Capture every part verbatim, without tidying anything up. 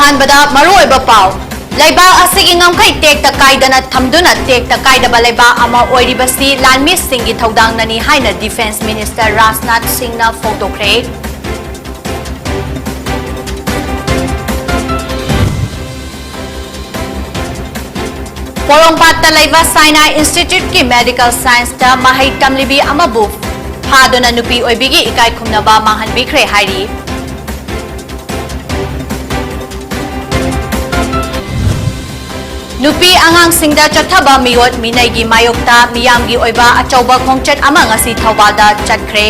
ꯑꯍꯥꯟꯕꯗ ꯃꯔꯨꯑꯣꯏꯕ ꯄꯥꯎ꯫ ꯂꯩꯕꯥꯛ ꯑꯁꯤꯒꯤ ꯉꯝꯈꯩ ꯇꯦꯛꯇ ꯀꯥꯏꯗꯅ ꯊꯝꯗꯨꯅ ꯇꯦꯛꯇ ꯀꯥꯏꯗꯕ ꯂꯩꯕꯥꯛ ꯑꯃ ꯑꯣꯏꯔꯤꯕꯁꯤ ꯂꯥꯟꯃꯤꯁꯤꯡꯒꯤ ꯊꯧꯗꯥꯡꯅꯅꯤ ꯍꯥꯏꯅ Defence Minister ꯔꯥꯖꯅꯥꯊ ꯁꯤꯡꯅ ꯐꯣꯡꯗꯣꯛꯈ꯭ꯔꯦ꯫ ꯄꯣꯔꯣꯝꯄꯥꯠꯇ ꯂꯩꯕ ꯁꯥꯏꯅꯥ ꯏꯟꯁꯇꯤꯇ꯭ꯌꯨꯠꯀꯤ ꯃꯦꯗꯤꯀꯦꯜ ꯁꯥꯏꯟꯁꯇ ꯃꯍꯩ ꯇꯝꯂꯤꯕꯤ ꯑꯃꯕꯨ ꯐꯥꯗꯨꯅ ꯅꯨꯄꯤ ꯑꯣꯏꯕꯤꯒꯤ ꯏꯀꯥꯏ ꯈꯨꯝꯅꯕ ꯃꯥꯡꯍꯟꯕꯤꯈ꯭ꯔꯦ ꯍꯥꯏꯔꯤ꯫ ꯅꯨꯄꯤ ꯑꯉꯥꯡꯁꯤꯡꯗ ꯆꯠꯊꯕ ꯃꯤꯑꯣꯠ ꯃꯤꯅꯩꯒꯤ ꯃꯥꯌꯣꯛꯇ ꯃꯤꯌꯥꯝꯒꯤ ꯑꯣꯏꯕ ꯑꯆꯧꯕ ꯈꯣꯡꯆꯠ ꯑꯃ ꯉꯁꯤ ꯊꯧꯕꯥꯜꯗ ꯆꯠꯈ꯭ꯔꯦ꯫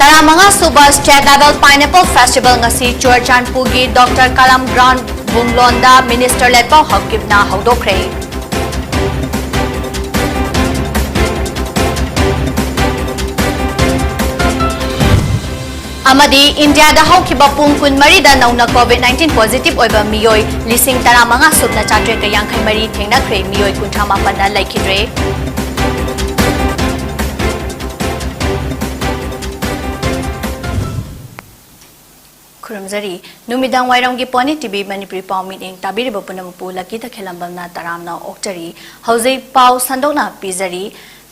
ꯇꯔꯥꯃꯉꯥ ꯁꯨꯕ State Level Pineapple Festival ꯉꯁꯤ ꯆꯨꯔꯆꯥꯟꯄꯨꯔꯒꯤ ꯗꯣꯛꯇꯔ ꯀꯂꯝ ꯒ꯭ꯔꯥꯎꯟ ꯕꯨꯡꯂꯣꯟꯗ ꯃꯤꯅꯤꯁꯇꯔ ꯂꯦꯠꯄꯥꯎ ꯍꯛꯀꯤꯞꯅ ꯍꯧꯗꯣꯛꯈ꯭ꯔꯦ꯫ ꯑꯃꯗꯤ ꯏꯟꯗꯤꯌꯥꯗ ꯍꯧꯈꯤꯕ ꯄꯨꯡ ꯀꯨꯟꯃꯔꯤꯗ ꯅꯧꯅ COVID nineteen positive ꯑꯣꯏꯕ ꯃꯤꯑꯣꯏ ꯂꯤꯁꯤꯡ ꯇꯔꯥꯃꯉꯥ ꯁꯨꯞꯅ ꯆꯥꯇ꯭ꯔꯦꯠꯀ ꯌꯥꯡꯈꯩ ꯃꯔꯤ ꯊꯦꯡꯅꯈ꯭ꯔꯦ, ꯃꯤꯑꯣꯏ ꯀꯨꯟꯊ꯭ꯔꯥ ꯃꯥꯄꯟꯅ ꯂꯩꯈꯤꯗ꯭ꯔꯦ꯫ ꯈꯨꯔꯨꯝꯖꯔꯤ꯫ ꯅꯨꯃꯤꯗꯥꯡ ꯋꯥꯏꯔꯝꯒꯤ ꯄꯣꯅꯤ ꯇꯤꯚꯤ ꯃꯅꯤꯄꯨꯔꯤ ꯄꯥꯎ ꯃꯤꯠꯌꯦꯡ ꯇꯥꯕꯤꯔꯤꯕ ꯄꯨꯝꯅꯃꯛꯄꯨ ꯂꯛꯀꯤ ꯇꯈꯦꯜꯂꯝꯕꯝꯅ ꯇꯔꯥꯝꯅ ꯑꯣꯛꯆꯔꯤ꯫ ꯍꯧꯖꯤꯛ ꯄꯥꯎ ꯁꯟꯗꯣꯛꯅ ꯄꯤꯖꯔꯤ꯫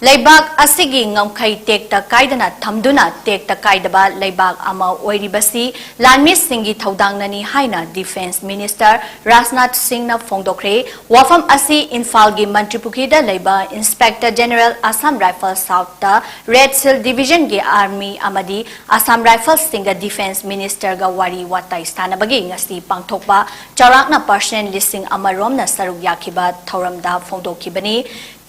ꯂꯩꯕꯥꯛ ꯑꯁꯤꯒꯤ ꯉꯝꯈꯩ ꯇꯦꯛꯇ ꯀꯥꯏꯗꯅ ꯊꯝꯗꯨꯅ ꯇꯦꯛꯇ ꯀꯥꯏꯗꯕ ꯂꯩꯕꯥꯛ ꯑꯃ ꯑꯣꯏꯔꯤꯕꯁꯤ ꯂꯥꯟꯃꯤꯁꯤꯡꯒꯤ ꯊꯧꯗꯥꯡꯅꯅꯤ ꯍꯥꯏꯅ Defence Minister ꯔꯥꯖꯅꯥꯊ ꯁꯤꯡꯅ ꯐꯣꯡꯗꯣꯛꯈ꯭ꯔꯦ꯫ ꯋꯥꯐꯝ ꯑꯁꯤ ꯏꯝꯐꯥꯜꯒꯤ ꯃꯟꯇ꯭ꯔꯤꯄꯨꯈ꯭ꯔꯤꯗ ꯂꯩꯕ Inspector General Assam Rifles South ꯇ Red Shield Division ꯒꯤ Army ꯑꯃꯗꯤ Assam Rifles ꯁꯤꯡꯒ Defence Minister ꯒ ꯋꯥꯔꯤ ꯋꯥꯇꯥꯏ ꯁꯥꯟꯅꯕꯒꯤ ꯉꯁꯤ ꯄꯥꯡꯊꯣꯛꯄ ꯆꯥꯎꯔꯥꯛꯅ ꯄꯥꯔꯁꯟ ꯂꯤꯁꯤꯡ ꯑꯃ ꯔꯣꯝꯅ ꯁꯔꯨꯛ ꯌꯥꯈꯤꯕ ꯊꯧꯔꯝꯗ ꯐꯣꯡꯗꯣꯛꯈꯤꯕꯅꯤ꯫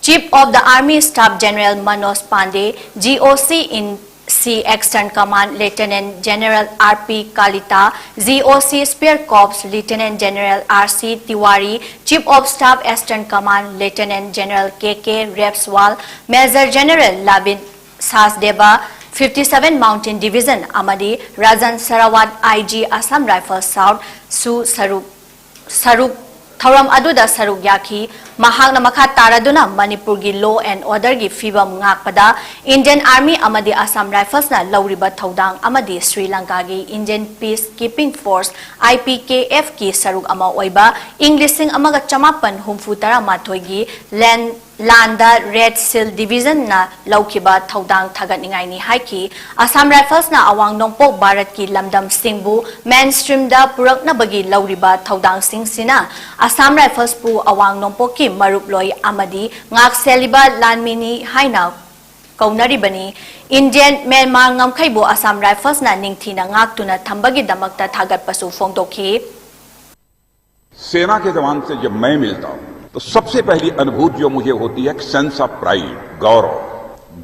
Chief of the Army Staff General Manoj Pandey, G O C in C Eastern Command Lieutenant General R P Kalita, G O C Spear Corps Lieutenant General R C Tiwari, Chief of Staff Eastern Command Lieutenant General K K Rebswal, Major General Labin Sachdeva, fifty seven Mountain Division ꯑꯃꯗꯤ Rajan Sarawat, I G Assam Rifles South ꯁꯨ ꯁꯔꯨꯛ, ꯁꯔꯨꯛ ꯊꯧꯔꯝ ꯑꯗꯨꯗ ꯁꯔꯨꯛ ꯌꯥꯈꯤ꯫ ꯃꯍꯥꯛꯅ ꯃꯈꯥ ꯇꯥꯔꯗꯨꯅ ꯃꯅꯤꯄꯨꯔꯒꯤ law and orderꯒꯤ ꯐꯤꯕꯝ ꯉꯥꯛꯄꯗ Indian Army ꯑꯃꯗꯤ Assam Riflesꯅ ꯂꯧꯔꯤꯕ ꯊꯧꯗꯥꯡ ꯑꯃꯗꯤ Shri ꯂꯪꯀꯥꯒꯤ Indian Peace Keeping Force, IPKFꯀꯤ ꯁꯔꯨꯛ ꯑꯃ ꯑꯣꯏꯕ ꯏꯪ ꯂꯤꯁꯤꯡ ꯑꯃꯒ ꯆꯃꯥꯄꯟ ꯍꯨꯝꯐꯨ ꯇꯔꯥ ꯃꯥꯊꯣꯏꯒꯤ ꯂꯦꯟ ꯂꯥꯟꯗ Red Shield Divisionꯅ ꯂꯧꯈꯤꯕ ꯊꯧꯗꯥꯡ ꯊꯥꯒꯠꯅꯤꯡꯉꯥꯏꯅꯤ ꯍꯥꯏꯈꯤ꯫ Assam Riflesꯅ ꯑꯋꯥꯡ ꯅꯣꯡꯄꯣꯛ ꯚꯥꯔꯠꯀꯤ ꯂꯝꯗꯝꯁꯤꯡꯕꯨ mainstreamꯗ ꯄꯨꯔꯛꯅꯕꯒꯤ ꯂꯧꯔꯤꯕ ꯊꯧꯗꯥꯡꯁꯤꯡꯁꯤꯅ Assam Riflesꯄꯨ ꯑꯋꯥꯡ ꯅꯣꯡꯄꯣꯛꯀꯤ ꯃꯔꯨꯞꯂꯣꯏ ꯑꯃꯗꯤ ꯉꯥꯛꯁꯦꯜꯂꯤꯕ ꯂꯥꯟꯃꯤꯅꯤ ꯍꯥꯏꯅ ꯀꯧꯅꯔꯤꯕꯅꯤ꯫ Indian Myanmar ꯉꯝꯈꯩꯕꯨ Assam Riflesꯅ ꯅꯤꯡꯊꯤꯅ ꯉꯥꯛꯇꯨꯅ ꯊꯝꯕꯒꯤꯗꯃꯛꯇ ꯊꯥꯒꯠꯄꯁꯨ ꯐꯣꯡꯗꯣꯛꯈꯤ꯫ सेना के जवान से जब मैं मिलता हूं तो सबसे पहली अनुभूति जो मुझे होती है, एक सेंस ऑफ प्राइड, गौरव,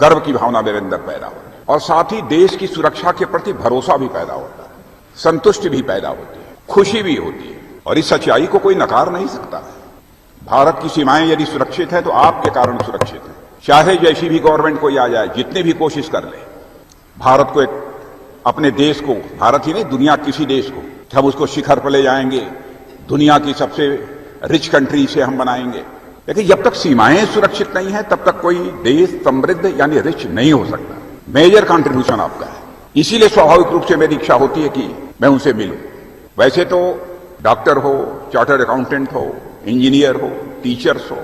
गर्व की भावना मेरे अंदर पैदा होती है और साथ ही देश की सुरक्षा के प्रति भरोसा भी पैदा होता है, संतुष्टि भी पैदा होती है, खुशी भी होती है और इस सच्चाई को कोई नकार नहीं सकता है। भारत की सीमाएं यदि सुरक्षित है तो आपके कारण सुरक्षित है। चाहे जैसी भी गवर्नमेंट कोई आ जाए, जितनी भी कोशिश कर ले, भारत को एक, अपने देश को, भारत ही नहीं, दुनिया किसी देश को, हम उसको शिखर पर ले जाएंगे, दुनिया की सबसे रिच कंट्री से हम बनाएंगे। लेकिन जब तक सीमाएं सुरक्षित नहीं है, तब तक कोई देश समृद्ध यानी रिच नहीं हो सकता। मेजर कंट्रीब्यूशन आपका है। इसीलिए स्वाभाविक रूप से मेरी इच्छा होती है कि मैं उनसे मिलूं। वैसे तो डॉक्टर हो, चार्टर्ड अकाउंटेंट हो, इंजीनियर हो, टीचर्स हो,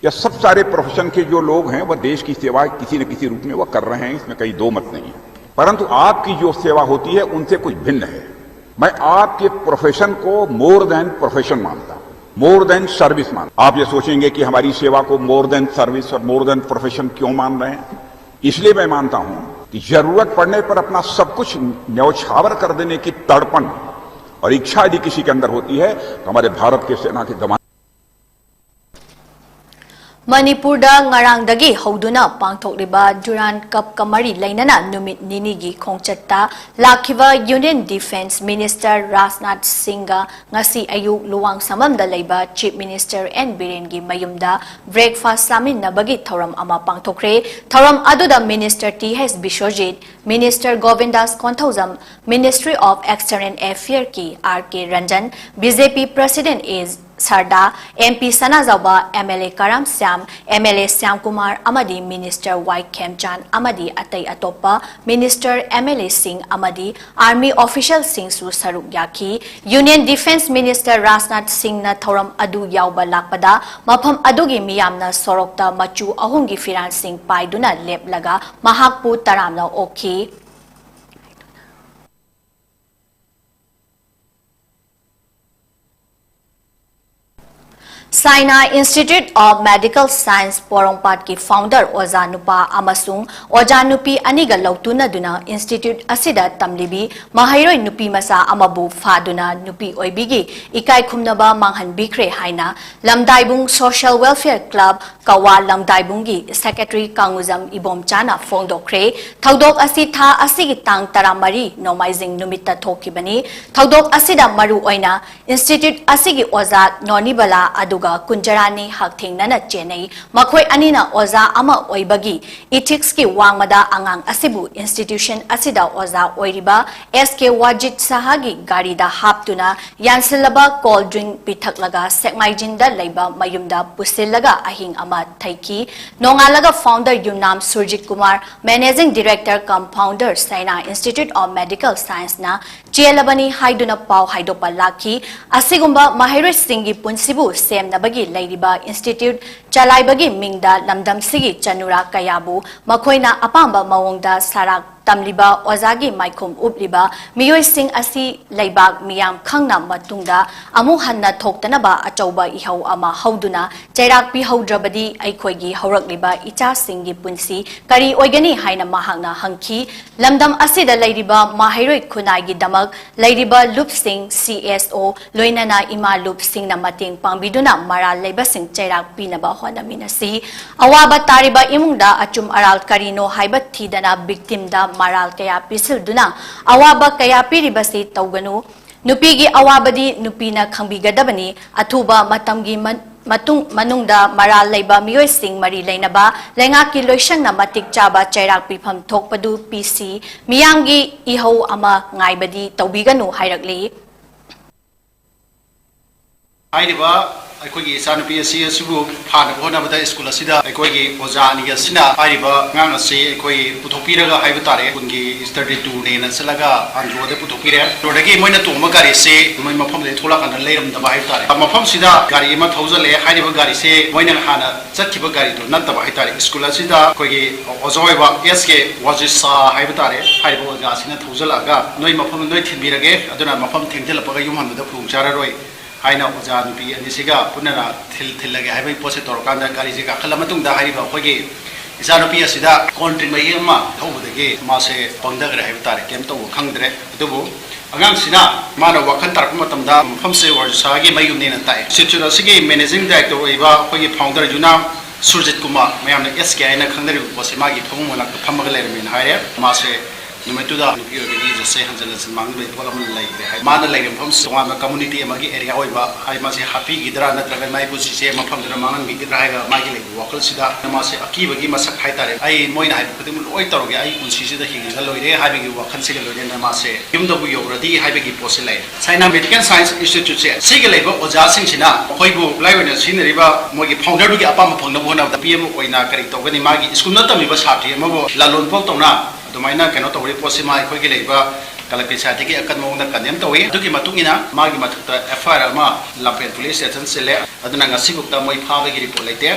या सब सारे प्रोफेशन के जो लोग हैं, वह देश की सेवा किसी न किसी रूप में वह कर रहे हैं, इसमें कहीं दो मत नहीं है। परंतु आपकी जो सेवा होती है, उनसे कुछ भिन्न है। मैं आपके प्रोफेशन को मोर देन प्रोफेशन मानता हूं, मोर देन सर्विस मानता हूं। आप ये सोचेंगे कि हमारी सेवा को मोर देन सर्विस और मोर देन प्रोफेशन क्यों मान रहे हैं? इसलिए मैं मानता हूं कि जरूरत पड़ने पर अपना सब कुछ न्यौछावर कर देने की तड़पन और इच्छा यदि किसी के अंदर होती है, तो हमारे भारत के सेना के जवान ꯃꯅꯤꯄꯨꯔꯗ ꯉꯔꯥꯡꯗꯒꯤ ꯍꯧꯗꯨꯅ ꯄꯥꯡꯊꯣꯛꯂꯤꯕ Durand Cupꯀ ꯃꯔꯤ ꯂꯩꯅꯅ ꯅꯨꯃꯤꯠ ꯅꯤꯅꯤꯒꯤ ꯈꯣꯡꯆꯠꯇ ꯂꯥꯛꯈꯤꯕ Union Defence Minister ꯔꯥꯖꯅꯥꯊ ꯁꯤꯡꯒ ꯉꯁꯤ ꯑꯌꯨꯛ ꯂꯨꯋꯥꯡꯁꯪꯕꯝꯗ ꯂꯩꯕ Chief Minister ꯑꯦꯟ ꯕꯤꯔꯦꯟꯒꯤ ꯃꯌꯨꯝꯗ breakfast ꯆꯥꯃꯤꯟꯅꯕꯒꯤ ꯊꯧꯔꯝ ꯑꯃ ꯄꯥꯡꯊꯣꯛꯈ꯭ꯔꯦ꯫ ꯊꯧꯔꯝ ꯑꯗꯨꯗ Minister T H Biswajit, Minister Govindas Konthoujam, Ministry of External Affairꯀꯤ R K Ranjan, BJP President A Sarda, M P Sanajaoba, M L A Karam Shyam, M L A Shyam Kumar ꯑꯃꯗꯤ Minister Y ꯈꯦꯝꯆꯥꯟ ꯑꯃꯗꯤ ꯑꯇꯩ ꯑꯇꯣꯞꯄ Minister, M L A ꯁꯤꯡ ꯑꯃꯗꯤ Army official ꯁꯤꯡꯁꯨ ꯁꯔꯨꯛ ꯌꯥꯈꯤ꯫ Union Defence Minister ꯔꯥꯖꯅꯥꯊ ꯁꯤꯡꯅ ꯊꯧꯔꯝ ꯑꯗꯨ ꯌꯥꯎꯕ ꯂꯥꯛꯄꯗ ꯃꯐꯝ ꯑꯗꯨꯒꯤ ꯃꯤꯌꯥꯝꯅ ꯁꯣꯔꯣꯛꯇ ꯃꯆꯨ ꯑꯍꯨꯝꯒꯤ ꯐꯤꯔꯥꯜꯁꯤꯡ ꯄꯥꯏꯗꯨꯅ ꯂꯦꯞꯂꯒ ꯃꯍꯥꯛꯄꯨ ꯇꯔꯥꯝꯅ ꯑꯣꯛꯈꯤ꯫ Saina Institute of Medical Science ꯄꯣꯔꯣꯝꯄꯥꯠꯀꯤ founder ꯑꯣꯖꯥ ꯅꯨꯄꯥ ꯑꯃꯁꯨꯡ ꯑꯣꯖꯥ ꯅꯨꯄꯤ ꯑꯅꯤꯒ ꯂꯧꯇꯨꯅꯗꯨꯅ institute ꯑꯁꯤꯗ ꯇꯝꯂꯤꯕꯤ ꯃꯍꯩꯔꯣꯏ ꯅꯨꯄꯤ ꯃꯆꯥ ꯑꯃꯕꯨ ꯐꯥꯗꯨꯅ ꯅꯨꯄꯤ ꯑꯣꯏꯕꯤꯒꯤ ꯏꯀꯥꯏ ꯈꯨꯝꯅꯕ ꯃꯥꯡꯍꯟꯕꯤꯈ꯭ꯔꯦ ꯍꯥꯏꯅ ꯂꯝꯗꯥꯏꯕꯨꯡ Social Welfare Club ꯀꯋꯥ ꯂꯝꯗꯥꯏꯕꯨꯡꯒꯤ secretary ꯀꯥꯡꯉꯨꯖꯝ ꯏꯕꯣꯝꯆꯥꯅ ꯐꯣꯡꯗꯣꯛꯈ꯭ꯔꯦ꯫ ꯊꯧꯗꯣꯛ ꯑꯁꯤ ꯊꯥ ꯑꯁꯤꯒꯤ ꯇꯥꯡ ꯇꯔꯥꯃꯔꯤ ꯅꯣꯡꯃꯥꯏꯖꯤꯡ ꯅꯨꯃꯤꯠꯇ ꯊꯣꯛꯈꯤꯕꯅꯤ꯫ ꯊꯧꯗꯣꯛ ꯑꯁꯤꯗ ꯃꯔꯨ ꯑꯣꯏꯅ institute ꯑꯁꯤꯒꯤ ꯑꯣꯖꯥ ꯅꯣꯅꯤꯕꯂꯥ ꯑꯗꯨꯒ ꯀꯨꯟꯖꯔꯥꯅꯤ ꯍꯛꯊꯦꯡꯅꯅ ꯆꯦꯟꯅꯩ꯫ ꯃꯈꯣꯏ ꯑꯅꯤꯅ ꯑꯣꯖꯥ ꯑꯃ ꯑꯣꯏꯕꯒꯤ ethics ꯀꯤ ꯋꯥꯡꯃꯗ ꯑꯉꯥꯡ ꯑꯁꯤꯕꯨ institution ꯑꯁꯤꯗ ꯑꯣꯖꯥ ꯑꯣꯏꯔꯤꯕ S K ꯋꯥꯖꯤꯠ ꯁꯍꯥꯒꯤ ꯒꯥꯔꯤꯗ ꯍꯥꯞꯇꯨꯅ ꯌꯥꯟꯁꯤꯜꯂꯕ cold drink ꯄꯤꯊꯛꯂꯒ ꯁꯦꯛꯃꯥꯏꯖꯤꯟꯗ ꯂꯩꯕ ꯃꯌꯨꯝꯗ ꯄꯨꯁꯤꯜꯂꯒ ꯑꯍꯤꯡ ꯑꯃ ꯊꯩꯈꯤ꯫ ꯅꯣꯡꯉꯥꯜꯂꯒ founder Yumnam Surjit Kumar, Managing Director cum founder Saina Institute of Medical Science ꯅ ꯆꯦꯜꯂꯕꯅꯤ ꯍꯥꯏꯗꯨꯅ ꯄꯥꯎ ꯍꯥꯏꯗꯣꯛꯄ ꯂꯥꯛꯈꯤ꯫ ꯑꯁꯤꯒꯨꯝꯕ ꯃꯍꯩꯔꯣꯏꯁꯤꯡꯒꯤ ꯄꯨꯟꯁꯤꯕꯨ ꯁꯦꯝꯅꯕꯒꯤ ꯂꯩꯔꯤꯕ institute ꯆꯂꯥꯏꯕꯒꯤ ꯃꯤꯡꯗ ꯂꯝꯗꯝꯁꯤꯒꯤ ꯆꯅꯨꯔꯥ ꯀꯌꯥꯕꯨ ꯃꯈꯣꯏꯅ ꯑꯄꯥꯝꯕ ꯃꯑꯣꯡꯗ ꯁꯔꯥꯛ ꯇꯝꯂꯤꯕ, ꯑꯣꯖꯥꯒꯤ ꯃꯥꯏꯈꯨꯝ ꯎꯞꯂꯤꯕ ꯃꯤꯑꯣꯏꯁꯤꯡ ꯑꯁꯤ ꯂꯩꯕꯥꯛ ꯃꯤꯌꯥꯝ ꯈꯪꯅ ꯃꯇꯨꯡꯗ ꯑꯃꯨꯛ ꯍꯟꯅ ꯊꯣꯛꯇꯅꯕ ꯑꯆꯧꯕ ꯏꯍꯧ ꯑꯃ ꯍꯧꯗꯨꯅ ꯆꯩꯔꯥꯛ ꯄꯤꯍꯧꯗ꯭ꯔꯕꯗꯤ ꯑꯩꯈꯣꯏꯒꯤ ꯍꯧꯔꯛꯂꯤꯕ ꯏꯆꯥꯁꯤꯡꯒꯤ ꯄꯨꯟꯁꯤ ꯀꯔꯤ ꯑꯣꯏꯒꯅꯤ ꯍꯥꯏꯅ ꯃꯍꯥꯛꯅ ꯍꯪꯈꯤ꯫ ꯂꯝꯗꯝ ꯑꯁꯤꯗ ꯂꯩꯔꯤꯕ ꯃꯍꯩꯔꯣꯏ ꯈꯨꯟꯅꯥꯏꯒꯤꯗꯃꯛ ꯂꯩꯔꯤꯕ ꯂꯨꯞꯁꯤꯡ, C S O, ꯂꯣꯏꯅꯅ ꯏꯃꯥ ꯂꯨꯞꯁꯤꯡꯅ ꯃꯇꯦꯡ ꯄꯥꯡꯕꯤꯗꯨꯅ ꯃꯔꯥꯜ ꯂꯩꯕꯁꯤꯡ ꯆꯩꯔꯥꯛ ꯄꯤꯅꯕ ꯍꯣꯠꯅꯃꯤꯟꯅꯁꯤ꯫ ꯑꯋꯥꯕ ꯇꯥꯔꯤꯕ ꯏꯃꯨꯡꯗ ꯑꯆꯨꯝ ꯑꯔꯥꯜ ꯀꯔꯤꯅꯣ ꯍꯥꯏꯕ ꯊꯤꯗꯅ victim ꯗ ꯃꯔꯥꯜ ꯀꯌꯥ ꯄꯤꯁꯤꯜꯗꯨꯅ ꯑꯋꯥꯕ ꯀꯌꯥ ꯄꯤꯔꯤꯕꯁꯤ ꯇꯧꯒꯅꯨ꯫ ꯅꯨꯄꯤꯒꯤ ꯑꯋꯥꯕꯗꯤ ꯅꯨꯄꯤꯅ ꯈꯪꯕꯤꯒꯗꯕꯅꯤ꯫ ꯑꯊꯨꯕ ꯃꯇꯝꯒꯤ ꯃꯟ-, ꯃꯇꯨꯡ, ꯃꯅꯨꯡꯗ ꯃꯔꯥꯜ ꯂꯩꯕ ꯃꯤꯑꯣꯏꯁꯤꯡ ꯃꯔꯤ ꯂꯩꯅꯕ ꯂꯩꯉꯥꯛꯀꯤ ꯂꯣꯏꯁꯪꯅ ꯃꯇꯤꯛ ꯆꯥꯕ ꯆꯩꯔꯥꯛ ꯄꯤꯐꯝ ꯊꯣꯛꯄꯗꯨ ꯄꯤꯁꯤ꯫ ꯃꯤꯌꯥꯝꯒꯤ ꯏꯍꯧ ꯑꯃ ꯉꯥꯏꯕꯗꯤ ꯇꯧꯕꯤꯒꯅꯨ ꯍꯥꯏꯔꯛꯂꯤ꯫ ꯍꯥꯏꯔꯤꯕ ꯑꯩꯈꯣꯏꯒꯤ ꯏꯆꯥꯅꯨꯄꯤ ꯑꯁꯤ ꯑꯁꯤꯕꯨ ꯐꯥꯅꯕ ꯍꯣꯠꯅꯕꯗ ꯁ꯭ꯀꯨꯜ ꯑꯁꯤꯗ ꯑꯩꯈꯣꯏꯒꯤ ꯑꯣꯖꯥ ꯑꯅꯤ ꯑꯁꯤꯅ ꯍꯥꯏꯔꯤꯕ ꯑꯉꯥꯡ ꯑꯁꯤ ꯑꯩꯈꯣꯏ ꯄꯨꯊꯣꯛꯄꯤꯔꯒ ꯍꯥꯏꯕ ꯇꯥꯔꯦ, ꯁ꯭ꯀꯨꯜꯒꯤ ꯁ꯭ꯇꯗꯤ ꯇꯨꯔꯅꯦꯅ ꯆꯠꯂꯒ ꯑꯟꯗ꯭ꯔꯣꯗ ꯄꯨꯊꯣꯛꯄꯤꯔꯦ꯫ ꯑꯟꯗ꯭ꯔꯣꯗꯒꯤ ꯃꯣꯏꯅ ꯇꯣꯡꯕ ꯒꯥꯔꯤꯁꯤ ꯃꯣꯏ ꯃꯐꯝꯗꯒꯤ ꯊꯣꯛꯂꯛꯀꯥꯟꯗ ꯂꯩꯔꯝꯗꯕ ꯍꯥꯏꯕ ꯇꯥꯔꯦ꯫ ꯃꯐꯝꯁꯤꯗ ꯒꯥꯔꯤ ꯑꯃ ꯊꯧꯖꯜꯂꯛꯑꯦ꯫ ꯍꯥꯏꯔꯤꯕ ꯒꯥꯔꯤꯁꯦ ꯃꯣꯏꯅ ꯍꯥꯟꯅ ꯆꯠꯈꯤꯕ ꯒꯥꯔꯤꯗꯨ ꯅꯠꯇꯕ ꯍꯥꯏꯇꯥꯔꯦ꯫ ꯁ꯭ꯀꯨꯜ ꯑꯁꯤꯗ ꯑꯩꯈꯣꯏꯒꯤ ꯑꯣꯖꯥ ꯑꯣꯏꯕ ꯑꯦꯁ ꯀꯦ ꯋꯥꯖꯤꯁꯥ ꯍꯥꯏꯕ ꯇꯥꯔꯦ, ꯍꯥꯏꯔꯤꯕ ꯑꯣꯖꯥꯁꯤꯅ ꯊꯧꯖꯜꯂꯛꯑꯒ ꯅꯣꯏ ꯃꯐꯝꯗ ꯅꯣꯏ ꯊꯤꯟꯕꯤꯔꯒꯦ, ꯑꯗꯨꯅ ꯃꯐꯝ ꯊꯦꯡꯖꯤꯜꯂꯛꯄꯒ ꯌꯨꯝ ꯍꯟꯕꯗ ꯈꯨꯗꯣꯡ ꯆꯥꯔꯔꯣꯏ ꯍꯥꯏꯅ ꯑꯣꯖꯥ ꯅꯨꯄꯤ ꯑꯅꯤꯁꯤꯒ ꯄꯨꯟꯅ ꯊꯤꯜ-, ꯊꯤꯜꯂꯒꯦ ꯍꯥꯏꯕꯒꯤ ꯄꯣꯠꯁꯦ ꯇꯧꯔꯀꯥꯟꯗ ꯒꯥꯔꯤꯁꯦ ꯀꯥꯈꯠꯂ ꯃꯇꯨꯡꯗ ꯍꯥꯏꯔꯤꯕ ꯑꯩꯈꯣꯏꯒꯤ ꯏꯆꯥꯅꯨꯄꯤ ꯑꯁꯤꯗ ꯀꯣꯟ ꯗ꯭ꯔꯤꯡ ꯃꯍꯤ ꯑꯃ ꯊꯧꯕꯗꯒꯤ ꯃꯥꯁꯦ ꯄꯪꯊꯈ꯭ꯔꯦ ꯍꯥꯏꯕ ꯇꯥꯔꯦ, ꯀꯩꯝ ꯇꯧꯕ ꯈꯪꯗ꯭ꯔꯦ꯫ ꯑꯗꯨꯕꯨ ꯑꯉꯥꯡꯁꯤꯅ ꯃꯥꯅ ꯋꯥꯈꯜ ꯇꯥꯔꯛꯄ ꯃꯇꯝꯗ ꯃꯐꯝꯁꯦ ꯋꯥꯔꯖꯤꯁꯥꯒꯤ ꯃꯌꯨꯝꯅꯦꯅ ꯇꯥꯛꯑꯦ꯫ ꯏꯟꯁꯇꯤꯇ꯭ꯌꯨꯠ ꯑꯁꯤꯒꯤ ꯃꯦꯅꯦꯖꯤꯡ ꯗꯥꯏꯔꯦꯛꯇꯔ ꯑꯣꯏꯕ ꯑꯩꯈꯣꯏꯒꯤ ꯐꯥꯎꯟꯗꯔ ꯌꯨꯅꯥꯝ ꯁꯨꯔꯖꯤꯠ ꯀꯨꯃꯥꯔ, ꯃꯌꯥꯝꯅ ꯑꯦꯁ ꯀꯦ ꯍꯥꯏꯅ ꯈꯪꯅꯔꯤꯕ ꯄꯣꯠꯁꯦ ꯃꯥꯒꯤ ꯐꯃꯨꯡ ꯃꯅꯥꯛꯇ ꯐꯝꯃꯒ ꯂꯩꯔꯝꯃꯦꯅ ꯍꯥꯏꯔꯦ꯫ ꯃꯥꯁꯦ ꯅꯨꯃꯤꯠꯇꯨꯗ ꯅꯨꯄꯤ ꯑꯣꯏꯕꯒꯤ ꯏꯖꯠꯁꯦ ꯍꯟꯖꯤꯟ ꯍꯟꯖꯤꯟ ꯃꯥꯡꯕꯒꯤ ꯄꯣꯠ ꯑꯃ ꯂꯩꯈ꯭ꯔꯦ ꯍꯥꯏ꯫ ꯃꯥꯅ ꯂꯩꯔꯤꯕ ꯃꯐꯝꯁꯤ ꯇꯣꯉꯥꯟꯕ ꯀꯝꯃꯨꯅꯤꯇꯤ ꯑꯃꯒꯤ ꯑꯦꯔꯤꯌꯥ ꯑꯣꯏꯕ ꯍꯥꯏ, ꯃꯥꯁꯦ ꯍꯥꯠꯄꯤꯈꯤꯗ꯭ꯔꯥ ꯅꯠꯇ꯭ꯔꯒ ꯃꯥꯒꯤ ꯄꯨꯟꯁꯤꯁꯦ ꯃꯐꯝꯗꯨꯗ ꯃꯥꯡꯍꯟꯕꯤꯒꯗ꯭ꯔꯥ ꯍꯥꯏꯔꯒ ꯃꯥꯒꯤ ꯂꯩꯕ ꯋꯥꯈꯜꯁꯤꯗ ꯃꯥꯁꯦ ꯑꯀꯤꯕꯒꯤ ꯃꯁꯛ ꯍꯥꯏꯇꯥꯔꯦ, "ꯑꯩ ꯃꯣꯏꯅ ꯍꯥꯏꯕ ꯈꯨꯗꯤꯡꯃꯛ ꯂꯣꯏ ꯇꯧꯔꯒꯦ, ꯑꯩ ꯄꯨꯟꯁꯤꯁꯤꯗ ꯍꯤꯡꯉꯒ ꯂꯣꯏꯔꯦ" ꯍꯥꯏꯕꯒꯤ ꯋꯥꯈꯜꯁꯤꯒ ꯂꯣꯏꯅꯅ ꯃꯥꯁꯦ ꯌꯨꯝꯗꯕꯨ ꯌꯧꯔꯗꯤ ꯍꯥꯏꯕꯒꯤ ꯄꯣꯠꯁꯦ ꯂꯩ꯫ ꯁꯥꯏꯅꯥ ꯃꯦꯗꯤꯀꯦꯜ ꯁꯥꯏꯟꯁ ꯏꯟꯁꯇꯤꯇ꯭ꯌꯨꯠꯁꯦ ꯁꯤꯒ ꯂꯩꯕ ꯑꯣꯖꯥꯁꯤꯡꯁꯤꯅ ꯃꯈꯣꯏꯕꯨ ꯈꯨꯠꯂꯥꯏ ꯑꯣꯏꯅ ꯁꯤꯖꯤꯟꯅꯔꯤꯕ ꯃꯣꯏꯒꯤ ꯐꯥꯎꯟꯗꯔꯗꯨꯒꯤ ꯑꯄꯥꯝꯕ ꯐꯪꯅꯕ ꯍꯣꯠꯅꯕꯗ ꯅꯨꯄꯤ ꯑꯃ ꯑꯣꯏꯅ ꯀꯔꯤ ꯇꯧꯒꯅꯤ, ꯃꯥꯒꯤ ꯁ꯭ꯀꯨꯜꯗ ꯇꯝꯃꯤꯕ ꯁꯥꯇ꯭ꯔꯤ ꯑꯃꯕꯨ ꯂꯥꯂꯣꯟꯐꯥꯎ ꯇꯧꯅ ꯑꯗꯨꯃꯥꯏꯅ ꯀꯩꯅꯣ ꯇꯧꯔꯤ ꯄꯣꯠꯁꯤꯃ ꯑꯩꯈꯣꯏꯒꯤ ꯂꯩꯔꯤꯕ ꯀꯂꯛꯀꯤ ꯁꯥꯏꯠꯇꯒꯤ ꯑꯀꯟꯕ ꯃꯑꯣꯡꯗ ꯀꯟꯗꯦꯝ ꯇꯧꯏ꯫ ꯑꯗꯨꯒꯤ ꯃꯇꯨꯡ ꯏꯟꯅ ꯃꯥꯒꯤ ꯃꯊꯛꯇ ꯑꯦꯐ ꯑꯥꯏ ꯑꯥꯔ ꯑꯃ ꯂꯝꯐꯦꯜ ꯄꯨꯂꯤꯁ ꯁ꯭ꯇꯦꯁꯟ ꯆꯤꯜꯂꯦ꯫ ꯑꯗꯨꯅ ꯉꯁꯤꯐꯥꯎꯗ ꯃꯣꯏ ꯐꯥꯕꯒꯤ ꯔꯤꯄꯣꯔꯠ ꯂꯩꯇꯦ꯫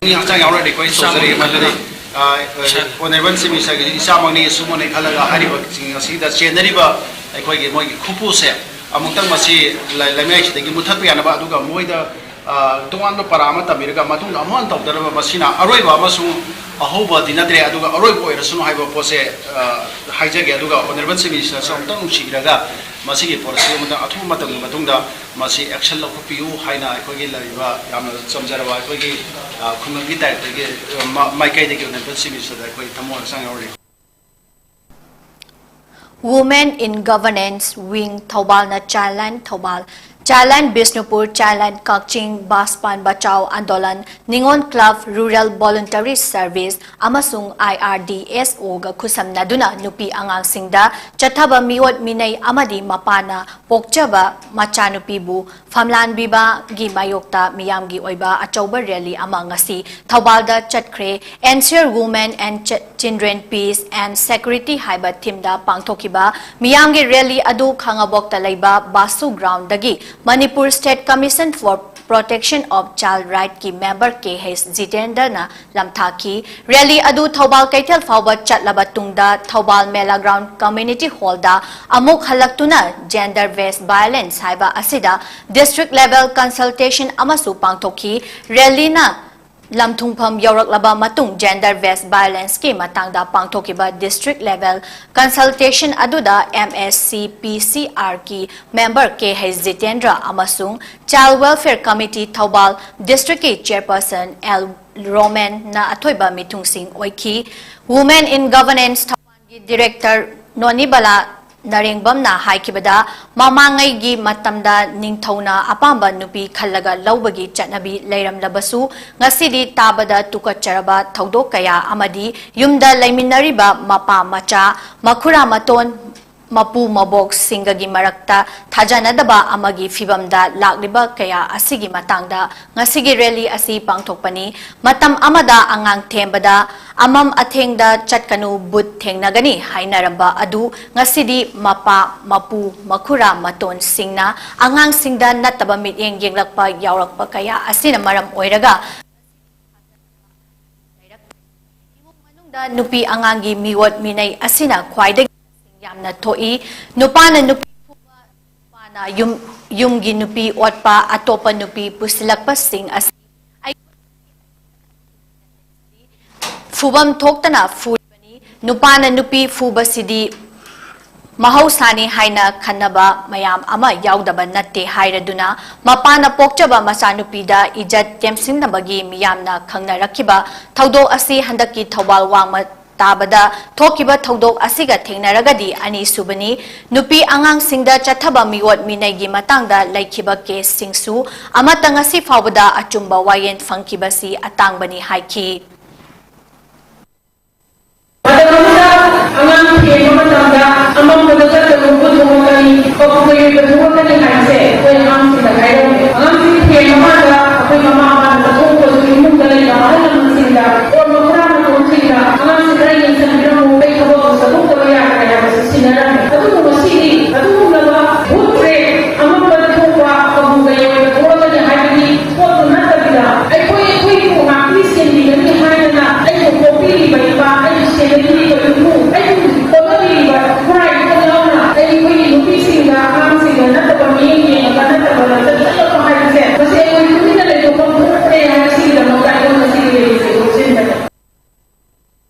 ꯃꯤ ꯍꯛꯆꯥꯡ ꯌꯥꯎꯔ ꯔꯤꯀ꯭ꯋꯦꯁ ꯇꯧꯖꯔꯤ ꯃꯗꯨꯗꯤ, ꯑ, ꯑ, ꯑꯣꯅꯔꯦꯕꯜ ꯆꯤꯐ ꯃꯤꯅꯤꯁꯇꯔꯒꯤ ꯏꯆꯥꯃꯛꯅꯤ, ꯏꯁꯨꯃꯛꯅꯤ ꯈꯜꯂꯒ ꯍꯥꯏꯔꯤꯕꯁꯤꯡ ꯑꯁꯤꯗ ꯆꯦꯟꯅꯔꯤꯕ ꯑꯩꯈꯣꯏꯒꯤ ꯃꯣꯏꯒꯤ ꯈꯨꯄꯨꯁꯦ ꯑꯃꯨꯛꯇꯪ ꯃꯁꯤ ꯂꯩ-, ꯂꯩꯃꯥꯏꯁꯤꯗꯒꯤ ꯃꯨꯊꯠꯄ ꯌꯥꯅꯕ, ꯑꯗꯨꯒ ꯃꯣꯏꯗ, ꯑ, ꯇꯣꯉꯥꯟꯕ ꯄꯔꯥ ꯑꯃ ꯇꯝꯕꯤꯔꯒ ꯃꯇꯨꯡꯗ ꯑꯃꯨꯛ ꯍꯟꯅ ꯇꯧꯗꯅꯕ ꯃꯁꯤꯅ ꯑꯔꯣꯏꯕ ꯑꯃꯁꯨꯡ ꯑꯍꯧꯕꯗꯤ ꯅꯠꯇ꯭ꯔꯦ, ꯑꯗꯨꯒ ꯑꯔꯣꯏꯕ ꯑꯣꯏꯔꯁꯅꯨ ꯍꯥꯏꯕ ꯄꯣꯠꯁꯦ, ꯑ, ꯍꯥꯏꯖꯒꯦ꯫ ꯑꯗꯨꯒ ꯑꯣꯅꯔꯦꯕꯜ ꯆꯤꯐ ꯃꯤꯅꯤꯁꯇꯔꯁꯨ ꯑꯃꯨꯛꯇꯪ ꯅꯨꯡꯁꯤꯕꯤꯔꯒ ꯃꯁꯤꯒꯤ ꯄꯣꯠ ꯑꯁꯤ ꯑꯃꯨꯛꯇꯪ ꯑꯊꯨꯕ ꯃꯇꯝꯒꯤ ꯃꯇꯨꯡꯗ ꯃꯁꯤ ꯑꯦꯛꯁꯟ ꯂꯧꯈꯠꯄꯤꯌꯨ ꯍꯥꯏꯅ ꯑꯩꯈꯣꯏꯒꯤ ꯂꯩꯔꯤꯕ ꯌꯥꯝꯅ ꯆꯝꯖꯔꯕ ꯑꯩꯈꯣꯏꯒꯤ, ꯑ, ꯈꯨꯡꯒꯪꯒꯤ ꯇꯥꯏꯞꯇꯒꯤ, ꯑ, ꯃ-, ꯃꯥꯏꯀꯩꯗꯒꯤ ꯑꯣꯏꯅ ꯆꯤꯐ ꯃꯤꯅꯤꯁꯇꯔꯗ ꯑꯩꯈꯣꯏ ꯊꯃꯣꯏ ꯍꯛꯆꯥꯡ ꯌꯥꯎꯔꯤ꯫ Women in Governance Wing ꯊꯧꯕꯥꯜꯅ Childline Thoubal Childline Bishnupur, Childline Kakching, Baspan Bachao Andolan, Ningon Club, Rural Voluntary Service ꯑꯃꯁꯨꯡ I R D S O ꯒ ꯈꯨꯠꯁꯝꯅꯗꯨꯅ ꯅꯨꯄꯤ ꯑꯉꯥꯡꯁꯤꯡꯗ ꯆꯠꯊꯕ ꯃꯤꯑꯣꯠ ꯃꯤꯅꯩ ꯑꯃꯗꯤ ꯃꯄꯥꯅ ꯄꯣꯛꯆꯕ ꯃꯆꯥꯅꯨꯄꯤꯕꯨ ꯐꯝꯂꯥꯟꯕꯤꯕꯒꯤ ꯃꯥꯌꯣꯛꯇ ꯃꯤꯌꯥꯝꯒꯤ ꯑꯣꯏꯕ ꯑꯆꯧꯕ rally ꯑꯃ ꯉꯁꯤ ꯊꯧꯕꯥꯜꯗ ꯆꯠꯈ꯭ꯔꯦ꯫ Ensure Women and Ch-, Children Peace and Security ꯍꯥꯏꯕ theme ꯗ ꯄꯥꯡꯊꯣꯛꯈꯤꯕ ꯃꯤꯌꯥꯝꯒꯤ rally ꯑꯗꯨ ꯈꯥꯉꯕꯣꯛꯇ ꯂꯩꯕ ꯕꯥꯁꯨ ground ꯗꯒꯤ Manipur State Commission for Protection of Child Right ꯀꯤ member K H ꯖꯤꯇꯦꯟꯗ꯭ꯔꯅ ꯂꯝꯊꯥꯈꯤ꯫ Rally ꯑꯗꯨ ꯊꯧꯕꯥꯜ ꯀꯩꯊꯦꯜ ꯐꯥꯎꯕ ꯆꯠꯂꯕ ꯇꯨꯡꯗ ꯊꯧꯕꯥꯜ ꯃꯦꯂꯥ ground community hall ꯗ ꯑꯃꯨꯛ ꯍꯜꯂꯛꯇꯨꯅ gender based violence ꯍꯥꯏꯕ ꯑꯁꯤꯗ district level consultation ꯑꯃꯁꯨ ꯄꯥꯡꯊꯣꯛꯈꯤ꯫ Rally ꯅ ꯂꯝꯊꯨꯡꯐꯝ ꯌꯧꯔꯛꯂꯕ ꯃꯇꯨꯡ gender based violence ꯀꯤ ꯃꯇꯥꯡꯗ ꯄꯥꯡꯊꯣꯛꯈꯤꯕ district level consultation ꯑꯗꯨꯗ M S C P C R ꯀꯤ member K H ꯖꯤꯇꯦꯟꯗ꯭ꯔ ꯑꯃꯁꯨꯡ Child Welfare Committee Thoubal district ꯀꯤ chairperson L Roman ꯅ ꯑꯊꯣꯏꯕ ꯃꯤꯊꯨꯡꯁꯤꯡ ꯑꯣꯏꯈꯤ꯫ Women in Governance ꯊꯧꯕꯥꯜꯒꯤ director ꯅꯣꯅꯤꯕꯂꯥ ꯅꯔꯦꯡꯕꯝꯅ ꯍꯥꯏꯈꯤꯕꯗ, ꯃꯃꯥꯡꯉꯩꯒꯤ ꯃꯇꯝꯗ ꯅꯤꯡꯊꯧꯅ ꯑꯄꯥꯝꯕ ꯅꯨꯄꯤ ꯈꯜꯂꯒ ꯂꯧꯕꯒꯤ ꯆꯠꯅꯕꯤ ꯂꯩꯔꯝꯂꯕꯁꯨ, ꯉꯁꯤꯗꯤ ꯇꯥꯕꯗ ꯇꯨꯀꯠꯆꯔꯕ ꯊꯧꯗꯣꯛ ꯀꯌꯥ ꯑꯃꯗꯤ ꯌꯨꯝꯗ ꯂꯩꯃꯤꯟꯅꯔꯤꯕ ꯃꯄꯥ ꯃꯆꯥ, ꯃꯈꯨꯔꯥ ꯃꯇꯣꯟ, ꯃꯄꯨ ꯃꯕꯣꯛꯁꯤꯡꯒꯒꯤ ꯃꯔꯛꯇ ꯊꯥꯖꯅꯗꯕ ꯑꯃꯒꯤ ꯐꯤꯚꯝꯗ ꯂꯥꯛꯂꯤꯕ ꯀꯌꯥ ꯑꯁꯤꯒꯤ ꯃꯇꯥꯡꯗ ꯉꯁꯤꯒꯤ rally ꯑꯁꯤ ꯄꯥꯡꯊꯣꯛꯄꯅꯤ꯫ ꯃꯇꯝ ꯑꯃꯗ ꯑꯉꯥꯡ ꯊꯦꯝꯕꯗ ꯑꯃꯝ ꯑꯊꯦꯡꯗ ꯆꯠꯀꯅꯨ, ꯚꯨꯠ ꯊꯦꯡꯅꯒꯅꯤ ꯍꯥꯏꯅꯔꯝꯕ ꯑꯗꯨ ꯉꯁꯤꯗꯤ ꯃꯄꯥ, ꯃꯄꯨ, ꯃꯈꯨꯔꯥ ꯃꯇꯣꯟꯁꯤꯡꯅ ꯑꯉꯥꯡꯁꯤꯡꯗ ꯅꯠꯇꯕ ꯃꯤꯠꯌꯦꯡ ꯌꯦꯡꯂꯛꯄ ꯌꯥꯎꯔꯛꯄ ꯀꯌꯥ ꯑꯁꯤꯅ ꯃꯔꯝ ꯑꯣꯏꯔꯒ ꯏꯃꯨꯡ ꯃꯅꯨꯡꯗ ꯅꯨꯄꯤ ꯑꯉꯥꯡꯒꯤ ꯃꯤꯑꯣꯠ ꯃꯤꯅꯩ ꯑꯁꯤꯅ ꯈ꯭ꯋꯥꯏꯗꯒꯤ ꯃꯁꯤꯡ ꯌꯥꯝꯅ ꯊꯣꯛꯏ꯫ ꯅꯨꯄꯥꯅ ꯅꯨꯄꯤ ꯐꯨꯕ, ꯅꯨꯄꯥꯅ ꯌꯨꯝ, ꯌꯨꯝꯒꯤ ꯅꯨꯄꯤ ꯑꯣꯠꯄ, ꯑꯇꯣꯞꯄ ꯅꯨꯄꯤ ꯄꯨꯁꯤꯜꯂꯛꯄꯁꯤꯡ ꯑꯁꯤ ꯑꯩꯈꯣꯏ ꯐꯨꯐꯝ ꯊꯣꯛꯇꯅ ꯐꯨꯔꯤꯕꯅꯤ꯫ ꯅꯨꯄꯥꯅ ꯅꯨꯄꯤ ꯐꯨꯕꯁꯤꯗꯤ ꯃꯍꯧꯁꯥꯅꯤ ꯍꯥꯏꯅ ꯈꯟꯅꯕ ꯃꯌꯥꯝ ꯑꯃ ꯌꯥꯎꯗꯕ ꯅꯠꯇꯦ ꯍꯥꯏꯔꯗꯨꯅ, ꯃꯄꯥꯅ ꯄꯣꯛꯆꯕ ꯃꯆꯥꯅꯨꯄꯤꯗ ꯏꯖꯠ ꯇꯦꯝꯁꯤꯟꯅꯕꯒꯤ ꯃꯤꯌꯥꯝꯅ ꯈꯪꯅꯔꯛꯈꯤꯕ ꯊꯧꯗꯣꯛ ꯑꯁꯤ ꯍꯟꯗꯛꯀꯤ ꯊꯧꯕꯥꯜ ꯋꯥꯡꯃ ꯇꯥꯕꯗ ꯊꯣꯛꯈꯤꯕ ꯊꯧꯗꯣꯛ ꯑꯁꯤꯒ ꯊꯦꯡꯅꯔꯒꯗꯤ ꯑꯅꯤꯁꯨꯕꯅꯤ꯫ ꯅꯨꯄꯤ ꯑꯉꯥꯡꯁꯤꯡꯗ ꯆꯠꯊꯕ ꯃꯤꯑꯣꯠ ꯃꯤꯅꯩꯒꯤ ꯃꯇꯥꯡꯗ ꯂꯩꯈꯤꯕ ꯀꯦꯁꯁꯤꯡꯁꯨ ꯑꯃꯠꯇ ꯉꯁꯤ ꯐꯥꯎꯕꯗ ꯑꯆꯨꯝꯕ ꯋꯥꯌꯦꯜ ꯐꯪꯈꯤꯕꯁꯤ ꯑꯇꯥꯡꯕꯅꯤ ꯍꯥꯏꯈꯤ꯫ ꯃꯇꯝ ꯑꯃꯗ ꯑꯉꯥꯡ ꯊꯦꯝꯕ ꯃꯇꯝꯗ ꯑꯃꯝꯕꯗ ꯆꯠꯀꯅꯨ, ꯈꯨꯠ ꯊꯣꯛꯂꯛꯀꯅꯤ, ꯀꯕꯨ ꯀꯩꯑꯣꯏꯕ ꯊꯣꯛꯂꯛꯀꯅꯤ ꯍꯥꯏꯕꯁꯦ ꯑꯩꯈꯣꯏ ꯑꯉꯥꯡꯁꯤꯡꯗ ꯍꯥꯏꯔꯝꯃꯤ꯫ ꯑꯉꯥꯡꯁꯤꯡ ꯊꯦꯝꯕ ꯀꯥꯟꯗ ꯑꯩꯈꯣꯏ ꯃꯃꯥ ꯃꯄꯥꯅ ꯆꯠꯊꯣꯛꯄꯁꯨ ꯏꯃꯨꯡꯗ ꯂꯩꯕ ꯑꯍꯜ ꯂꯃꯟꯁꯤꯡꯗ, ꯑꯣꯔ ꯃꯈꯨꯔꯥ ꯃꯇꯣꯟꯁꯤꯡꯗ ꯑꯉꯥꯡꯁꯤꯡꯗ ꯌꯦꯡꯁꯤꯟꯕꯤꯔꯝꯃꯨ, ꯑꯩ ꯊꯕꯛ ꯑꯃ ꯆꯠꯊꯣꯛꯇꯕ ꯌꯥꯗ꯭ꯔꯦ ꯍꯥꯏꯕꯁꯤ ꯁꯤꯟꯅꯔꯝꯃꯤ꯫ ꯑꯗꯨꯕꯨ ꯉꯁꯤꯗꯤ ꯑꯗꯨꯒꯨꯝꯂꯕ ꯚꯨꯠ ꯄ꯭ꯔꯦꯠ ꯑꯃꯝꯕꯗ ꯊꯣꯛꯄ ꯀꯕꯨ ꯀꯩꯑꯣꯏꯕ ꯊꯣꯛꯂꯛꯀꯅꯤ ꯍꯥꯏꯕꯒꯤ ꯄꯣꯠꯇꯨ ꯅꯠꯇꯕꯤꯗ, ꯑꯩꯈꯣꯏ, ꯑꯩꯈꯣꯏꯕꯨ ꯉꯥꯛꯄꯤ ꯁꯦꯟꯕꯤꯒꯅꯤ ꯍꯥꯏꯗꯅ ꯑꯩꯕꯨ ꯄꯣꯛꯄꯤꯔꯤꯕ ꯏꯄꯥ, ꯑꯩꯕꯨ ꯁꯦꯟꯅꯕꯤꯔꯤꯕ ꯏꯄꯨ, ꯑꯩꯕꯨ ꯍꯣꯠꯅꯕꯤꯔꯤꯕ ꯈꯨꯔꯥꯏ ꯈꯨꯠ ꯌꯥꯎꯅ ꯑꯩꯈꯣꯏꯒꯤ ꯅꯨꯄꯤꯁꯤꯡꯗ, ꯑꯉꯥꯡꯁꯤꯡꯗ ꯅꯠꯇꯕ ꯃꯤꯠꯌꯦꯡ ꯌꯦꯡꯉꯒ ꯅꯠꯇꯕ ꯂꯝꯆꯠ ꯆꯠꯂꯕ ꯍꯥꯏꯕꯁꯦ, ꯃꯁꯤ ꯑꯩꯈꯣꯏ ꯇꯨꯃꯤꯟꯅ ꯂꯩꯊꯣꯛꯐꯝ ꯊꯣꯛꯇ꯭ꯔꯦ ꯍꯥꯏꯕꯁꯤꯒꯤꯗꯃꯛꯇ ꯑꯩꯈꯣꯏ ꯉꯁꯤꯒꯤ ꯂꯩꯔꯤꯁꯦ ꯂꯧꯁꯤꯟꯕꯅꯤ꯫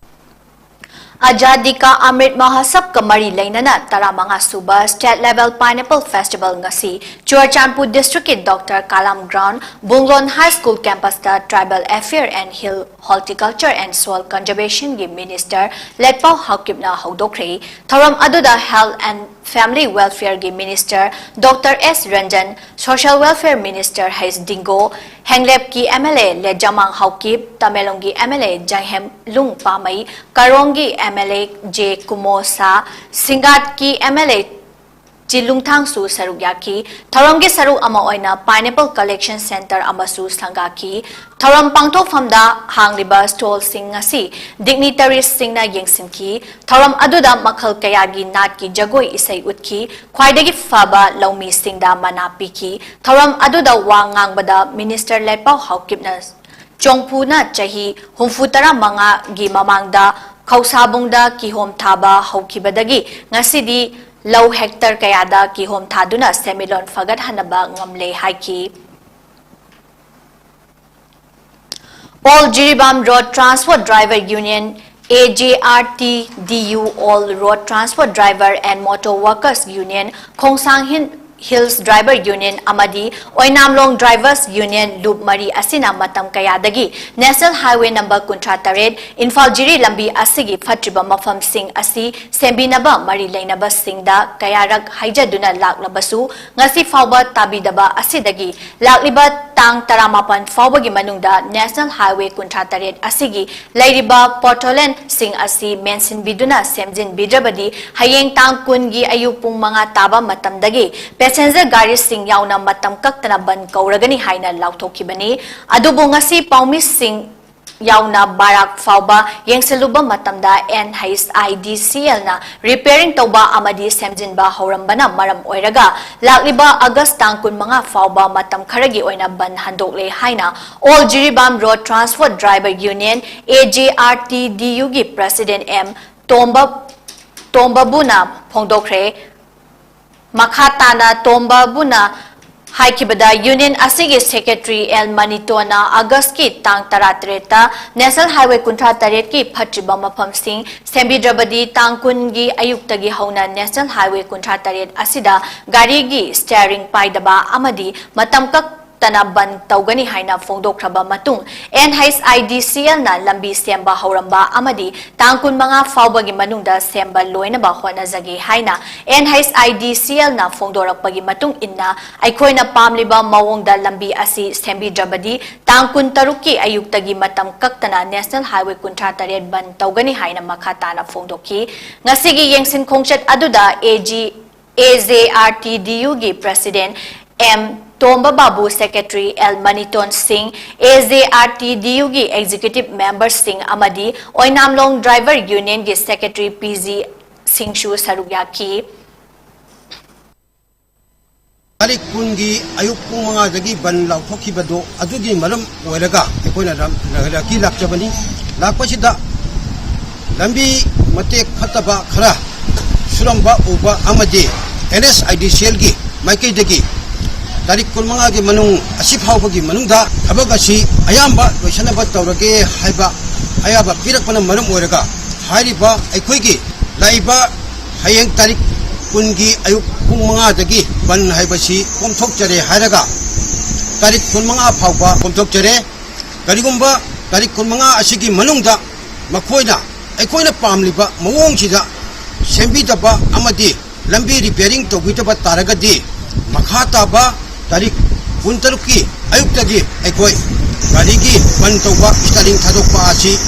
ꯑꯖꯥꯗꯤ ꯀꯥ ꯑꯃ꯭ꯔꯤꯠ ꯃꯍꯣꯠꯁꯕꯀ ꯃꯔꯤ ꯂꯩꯅꯅ ꯇꯔꯥꯃꯉꯥ ꯁꯨꯕ State Level Pineapple Festival ꯉꯁꯤ ꯆꯨꯔꯆꯥꯟꯄꯨꯔ district ꯀꯤ Doctor Kalam Ground, ꯕꯨꯡꯂꯣꯟ High School campus ꯇ Tribal Affair and Hill Horticulture and Soil Conservation ꯒꯤ Minister ꯂꯦꯠꯄꯥꯎ ꯍꯥꯎꯀꯤꯞꯅ ꯍꯧꯗꯣꯛꯈ꯭ꯔꯦ꯫ ꯊꯧꯔꯝ ꯑꯗꯨꯗ Health and Family Welfare ꯒꯤ Minister Doctor S Ranjan, Social Welfare Minister ꯍꯩꯁ ꯗꯤꯡꯒꯣ, ꯍꯦꯡꯂꯦꯞꯀꯤ M L A Letzamang Haokip, ꯇꯃꯦꯡꯂꯣꯡꯒꯤ M L A Janghemlung Panmei, ꯀꯔꯣꯡꯒꯤ M L A J Kumo Sha, ꯁꯤꯡꯒꯥꯠꯀꯤ ꯑꯦꯝ ꯑꯦꯜ ꯑꯦ ꯆꯤꯂꯨꯡꯊꯥꯡꯁꯨ ꯁꯔꯨꯛ ꯌꯥꯈꯤ꯫ ꯊꯧꯔꯝꯒꯤ ꯁꯔꯨꯛ ꯑꯃ ꯑꯣꯏꯅ Pineapple Collection Centre ꯑꯃꯁꯨ ꯁꯪꯒꯥꯈꯤ꯫ ꯊꯧꯔꯝ ꯄꯥꯡꯊꯣꯛꯐꯝꯗ ꯍꯥꯡꯂꯤꯕ stall ꯁꯤꯡ ꯑꯁꯤ dignitaries ꯁꯤꯡꯅ ꯌꯦꯡꯁꯤꯟꯈꯤ꯫ ꯊꯧꯔꯝ ꯑꯗꯨꯗ ꯃꯈꯜ ꯀꯌꯥꯒꯤ ꯅꯥꯠꯀꯤ ꯖꯒꯣꯏ ꯏꯁꯩ ꯎꯠꯈꯤ꯫ ꯈ꯭ꯋꯥꯏꯗꯒꯤ ꯐꯕ ꯂꯧꯃꯤꯁꯤꯡꯗ ꯃꯅꯥ ꯄꯤꯈꯤ꯫ ꯊꯧꯔꯝ ꯑꯗꯨꯗ ꯋꯥ ꯉꯥꯡꯕꯗ Minister ꯂꯦꯠꯄꯥꯎ ꯍꯥꯎꯀꯤꯞꯅ ꯆꯣꯡꯐꯨꯅ ꯆꯍꯤ ꯍꯨꯝꯐꯨ ꯇꯔꯥ ꯃꯉꯥꯒꯤ ꯃꯃꯥꯡꯗ ꯈꯧꯁꯥꯕꯨꯡꯗ ꯀꯤꯍꯣꯝ ꯊꯥꯕ ꯍꯧꯈꯤꯕꯗꯒꯤ ꯉꯁꯤꯗꯤ ꯂꯧ hectare ꯀꯌꯥꯗ ꯀꯤꯍꯣꯝ ꯊꯥꯗꯨꯅ ꯁꯦꯟꯃꯤꯠꯂꯣꯟ ꯐꯒꯠꯍꯟꯅꯕ ꯉꯝꯂꯦ ꯍꯥꯏꯈꯤ꯫ All Jiribam Road Transport Driver Union, A J R T D U, All Road Transport Driver and Motor Workers Union, Khongsang Hin-, Hills Driver Union ꯑꯃꯗꯤ ꯑꯣꯏꯅꯥꯝꯂꯣꯡ Drivers Union ꯂꯨꯞ ꯃꯔꯤ ꯑꯁꯤꯅ ꯃꯇꯝ ꯀꯌꯥꯗꯒꯤ National Highway number ꯀꯨꯟꯊ꯭ꯔꯥ ꯇꯔꯦꯠ ꯏꯝꯐꯥꯜ ꯖꯤꯔꯤ ꯂꯝꯕꯤ ꯑꯁꯤꯒꯤ ꯐꯠꯇ꯭ꯔꯤꯕ ꯃꯐꯝꯁꯤꯡ ꯑꯁꯤ ꯁꯦꯝꯕꯤꯅꯕ ꯃꯔꯤ ꯂꯩꯅꯕꯁꯤꯡꯗ ꯀꯌꯥꯔꯛ ꯍꯥꯏꯖꯗꯨꯅ ꯂꯥꯛꯂꯕꯁꯨ, ꯉꯁꯤ ꯐꯥꯎꯕ ꯇꯥꯕꯤꯗꯕ ꯑꯁꯤꯗꯒꯤ ꯂꯥꯛꯂꯤꯕ ꯇꯥꯡ ꯇꯔꯥꯃꯥꯄꯟ ꯐꯥꯎꯕꯒꯤ ꯃꯅꯨꯡꯗ National Highway ꯀꯨꯟꯊ꯭ꯔꯥ ꯇꯔꯦꯠ ꯑꯁꯤꯒꯤ ꯂꯩꯔꯤꯕ potholeꯁꯤꯡ ꯑꯁꯤ ꯃꯦꯟꯁꯤꯟꯕꯤꯗꯨꯅ ꯁꯦꯝꯖꯤꯟꯕꯤꯗ꯭ꯔꯕꯗꯤ, ꯍꯌꯦꯡ ꯇꯥꯡ ꯀꯨꯟꯒꯤ ꯑꯌꯨꯛ ꯄꯨꯡ ꯃꯉꯥ ꯇꯥꯕ ꯃꯇꯝꯗꯒꯤ passenger ꯒꯥꯔꯤꯁꯤꯡ ꯌꯥꯎꯅ ꯃꯇꯝ ꯀꯛꯇꯅ ꯕꯟ ꯀꯧꯔꯒꯅꯤ ꯍꯥꯏꯅ ꯂꯥꯎꯊꯣꯛꯈꯤꯕꯅꯤ꯫ ꯑꯗꯨꯕꯨ ꯉꯁꯤ ꯄꯥꯎꯃꯤꯁꯤꯡ ꯌꯥꯎꯅ ꯕꯥꯔꯥꯛ ꯐꯥꯎꯕ ꯌꯦꯡꯁꯤꯜꯂꯨꯕ ꯃꯇꯝꯗ NHIDCLꯅ repairing ꯇꯧꯕ ꯑꯃꯗꯤ ꯁꯦꯝꯖꯤꯟꯕ ꯍꯧꯔꯝꯕꯅ ꯃꯔꯝ ꯑꯣꯏꯔꯒ ꯂꯥꯛꯂꯤꯕ ꯑꯥꯒꯁ ꯇꯥꯡ ꯀꯨꯟꯃꯉꯥ ꯐꯥꯎꯕ ꯃꯇꯝ ꯈꯔꯒꯤ ꯑꯣꯏꯅ ꯕꯟ ꯍꯟꯗꯣꯛꯂꯦ ꯍꯥꯏꯅ All Jiribam Road Transport Driver Union, AJRTDUꯒꯤ President M ꯇꯣꯝꯕ, ꯇꯣꯝꯕꯕꯨꯅ ꯐꯣꯡꯗꯣꯛꯈ꯭ꯔꯦ꯫ ꯃꯈꯥ ꯇꯥꯅ ꯇꯣꯝꯕꯕꯨꯅ ꯍꯥꯏꯈꯤꯕꯗ, Union ꯑꯁꯤꯒꯤ Secretary L ꯃꯅꯤꯇꯣꯟꯅ ꯑꯥꯒꯁꯀꯤ ꯇꯥꯡ ꯇꯔꯥꯇꯔꯦꯠꯇ National Highway ꯀꯨꯟꯊ꯭ꯔꯥ ꯇꯔꯦꯠꯀꯤ ꯐꯠꯇ꯭ꯔꯤꯕ ꯃꯐꯝꯁꯤꯡ ꯁꯦꯝꯕꯤꯗ꯭ꯔꯕꯗꯤ, ꯇꯥꯡ ꯀꯨꯟꯒꯤ ꯑꯌꯨꯛꯇꯒꯤ ꯍꯧꯅ National Highway ꯀꯨꯟꯊ꯭ꯔꯥ ꯇꯔꯦꯠ ꯑꯁꯤꯗ ꯒꯥꯔꯤꯒꯤ steering ꯄꯥꯏꯗꯕ ꯑꯃꯗꯤ ꯃꯇꯝ ꯀꯛꯇꯅ ꯕꯟ ꯇꯧꯒꯅꯤ ꯍꯥꯏꯅ ꯐꯣꯡꯗꯣꯛꯈ꯭ꯔꯕ ꯃꯇꯨꯡ, NHIDCLꯅ ꯂꯝꯕꯤ ꯁꯦꯝꯕ ꯍꯧꯔꯝꯕ ꯑꯃꯗꯤ ꯇꯥꯡ ꯀꯨꯟꯃꯉꯥ ꯐꯥꯎꯕꯒꯤ ꯃꯅꯨꯡꯗ ꯁꯦꯝꯕ ꯂꯣꯏꯅꯕ ꯍꯣꯠꯅꯖꯒꯦ ꯍꯥꯏꯅ NHIDCLꯅ ꯐꯣꯡꯗꯣꯔꯛꯄꯒꯤ ꯃꯇꯨꯡ ꯏꯟꯅ, ꯑꯩꯈꯣꯏꯅ ꯄꯥꯝꯂꯤꯕ ꯃꯑꯣꯡꯗ ꯂꯝꯕꯤ ꯑꯁꯤ ꯁꯦꯝꯕꯤꯗ꯭ꯔꯕꯗꯤ, ꯇꯥꯡ ꯀꯨꯟꯇꯔꯨꯛꯀꯤ ꯑꯌꯨꯛꯇꯒꯤ ꯃꯇꯝ ꯀꯛꯇꯅ National Highway ꯀꯨꯟꯊ꯭ꯔꯥ ꯇꯔꯦꯠ ꯕꯟ ꯇꯧꯒꯅꯤ ꯍꯥꯏꯅ ꯃꯈꯥ ꯇꯥꯅ ꯐꯣꯡꯗꯣꯛꯈꯤ꯫ ꯉꯁꯤꯒꯤ ꯌꯦꯡꯁꯤꯟ ꯈꯣꯡꯆꯠ ꯑꯗꯨꯗ AG, AJRTDUꯒꯤ President M ꯇꯣꯝꯕ ꯕꯥꯕꯨ, Secretary L ꯃꯅꯤꯇꯣꯟ ꯁꯤꯡ, AJRTDUꯒꯤ Executive Memberꯁꯤꯡ ꯑꯃꯗꯤ ꯑꯣꯏꯅꯥꯝꯂꯣꯡ Driver Unionꯒꯤ Secretary PG ꯁꯤꯡꯁꯨ ꯁꯔꯨꯛ ꯌꯥꯈꯤ꯫ ꯇꯥꯔꯤꯛ ꯀꯨꯟꯒꯤ ꯑꯌꯨꯛ ꯄꯨꯡ ꯃꯉꯥꯗꯒꯤ ꯕꯟ ꯂꯥꯎꯊꯣꯛꯈꯤꯕꯗꯣ ꯑꯗꯨꯒꯤ ꯃꯔꯝ ꯑꯣꯏꯔꯒ ꯑꯩꯈꯣꯏꯅ ꯔꯝ-, ꯔ-, ꯔꯀꯤ ꯂꯥꯛꯆꯕꯅꯤ꯫ ꯂꯥꯛꯄꯁꯤꯗ ꯂꯝꯕꯤ ꯃꯇꯦꯛ ꯐꯠꯇꯕ ꯈꯔ ꯁꯨꯔꯝꯕ ꯎꯕ ꯑꯃꯗꯤ NHIDCLꯒꯤ ꯃꯥꯏꯀꯩꯗꯒꯤ ꯇꯥꯔꯤꯛ ꯀꯨꯟꯃꯉꯥꯒꯤ ꯃꯅꯨꯡ ꯑꯁꯤ ꯐꯥꯎꯕꯒꯤ ꯃꯅꯨꯡꯗ ꯊꯕꯛ ꯑꯁꯤ ꯑꯌꯥꯝꯕ ꯂꯣꯏꯁꯤꯟꯅꯕ ꯇꯧꯔꯒꯦ ꯍꯥꯏꯕ ꯑꯌꯥꯕ ꯄꯤꯔꯛꯄꯅ ꯃꯔꯝ ꯑꯣꯏꯔꯒ ꯍꯥꯏꯔꯤꯕ ꯑꯩꯈꯣꯏꯒꯤ ꯂꯥꯛꯏꯕ ꯍꯌꯦꯡ ꯇꯥꯔꯤꯛ ꯀꯨꯟꯒꯤ ꯑꯌꯨꯛ ꯄꯨꯡ ꯃꯉꯥꯗꯒꯤ ꯕꯟ ꯍꯥꯏꯕꯁꯤ ꯀꯣꯝꯊꯣꯛꯆꯔꯦ ꯍꯥꯏꯔꯒ ꯇꯥꯔꯤꯛ ꯀꯨꯟꯃꯉꯥ ꯐꯥꯎꯕ ꯀꯣꯝꯊꯣꯛꯆꯔꯦ꯫ ꯀꯔꯤꯒꯨꯝꯕ ꯇꯥꯔꯤꯛ ꯀꯨꯟꯃꯉꯥ ꯑꯁꯤꯒꯤ ꯃꯅꯨꯡꯗ ꯃꯈꯣꯏꯅ ꯑꯩꯈꯣꯏꯅ ꯄꯥꯝꯂꯤꯕ ꯃꯑꯣꯡꯁꯤꯗ ꯁꯦꯝꯕꯤꯗꯕ ꯑꯃꯗꯤ ꯂꯝꯕꯤ ꯔꯤꯄꯤꯌꯥꯔꯤꯡ ꯇꯧꯕꯤꯗꯕ ꯇꯥꯔꯒꯗꯤ, ꯃꯈꯥ ꯇꯥꯕ ꯇꯥꯔꯤꯛ ꯀꯨꯟꯇꯔꯨꯛꯀꯤ ꯑꯌꯨꯛꯇꯒꯤ ꯑꯩꯈꯣꯏ ꯒꯥꯔꯤꯒꯤ ꯕꯟ ꯇꯧꯕ, ꯏꯁꯇꯥꯔꯤꯡ ꯊꯥꯗꯣꯛꯄ ꯑꯁꯤ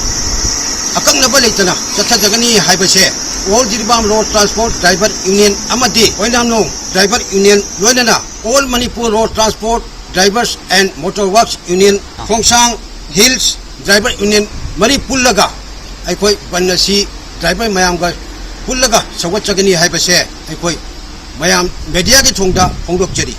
ꯑꯀꯛꯅꯕ ꯂꯩꯇꯅ ꯆꯠꯊꯖꯒꯅꯤ ꯍꯥꯏꯕꯁꯦ All Jiribam Road Transport Driver Union ꯑꯃꯗꯤ ꯑꯣꯏꯅꯥꯝꯂꯣꯡ Driver Union, ꯂꯣꯏꯅꯅ All Manipur Road Transport Drivers and Motor Works Union, Khongsang Hills Driver Union ꯃꯔꯤ ꯄꯨꯜꯂꯒ ꯑꯩꯈꯣꯏ ꯕꯟ ꯑꯁꯤ ꯗ꯭ꯔꯥꯏꯚꯔ ꯃꯌꯥꯝꯒ ꯄꯨꯜꯂꯒ ꯁꯧꯒꯠꯆꯒꯅꯤ ꯍꯥꯏꯕꯁꯦ ꯑꯩꯈꯣꯏ ꯃꯌꯥꯝ ꯃꯦꯗꯤꯌꯥꯒꯤ ꯊꯣꯡꯗ ꯐꯣꯡꯗꯣꯛꯆꯔꯤ꯫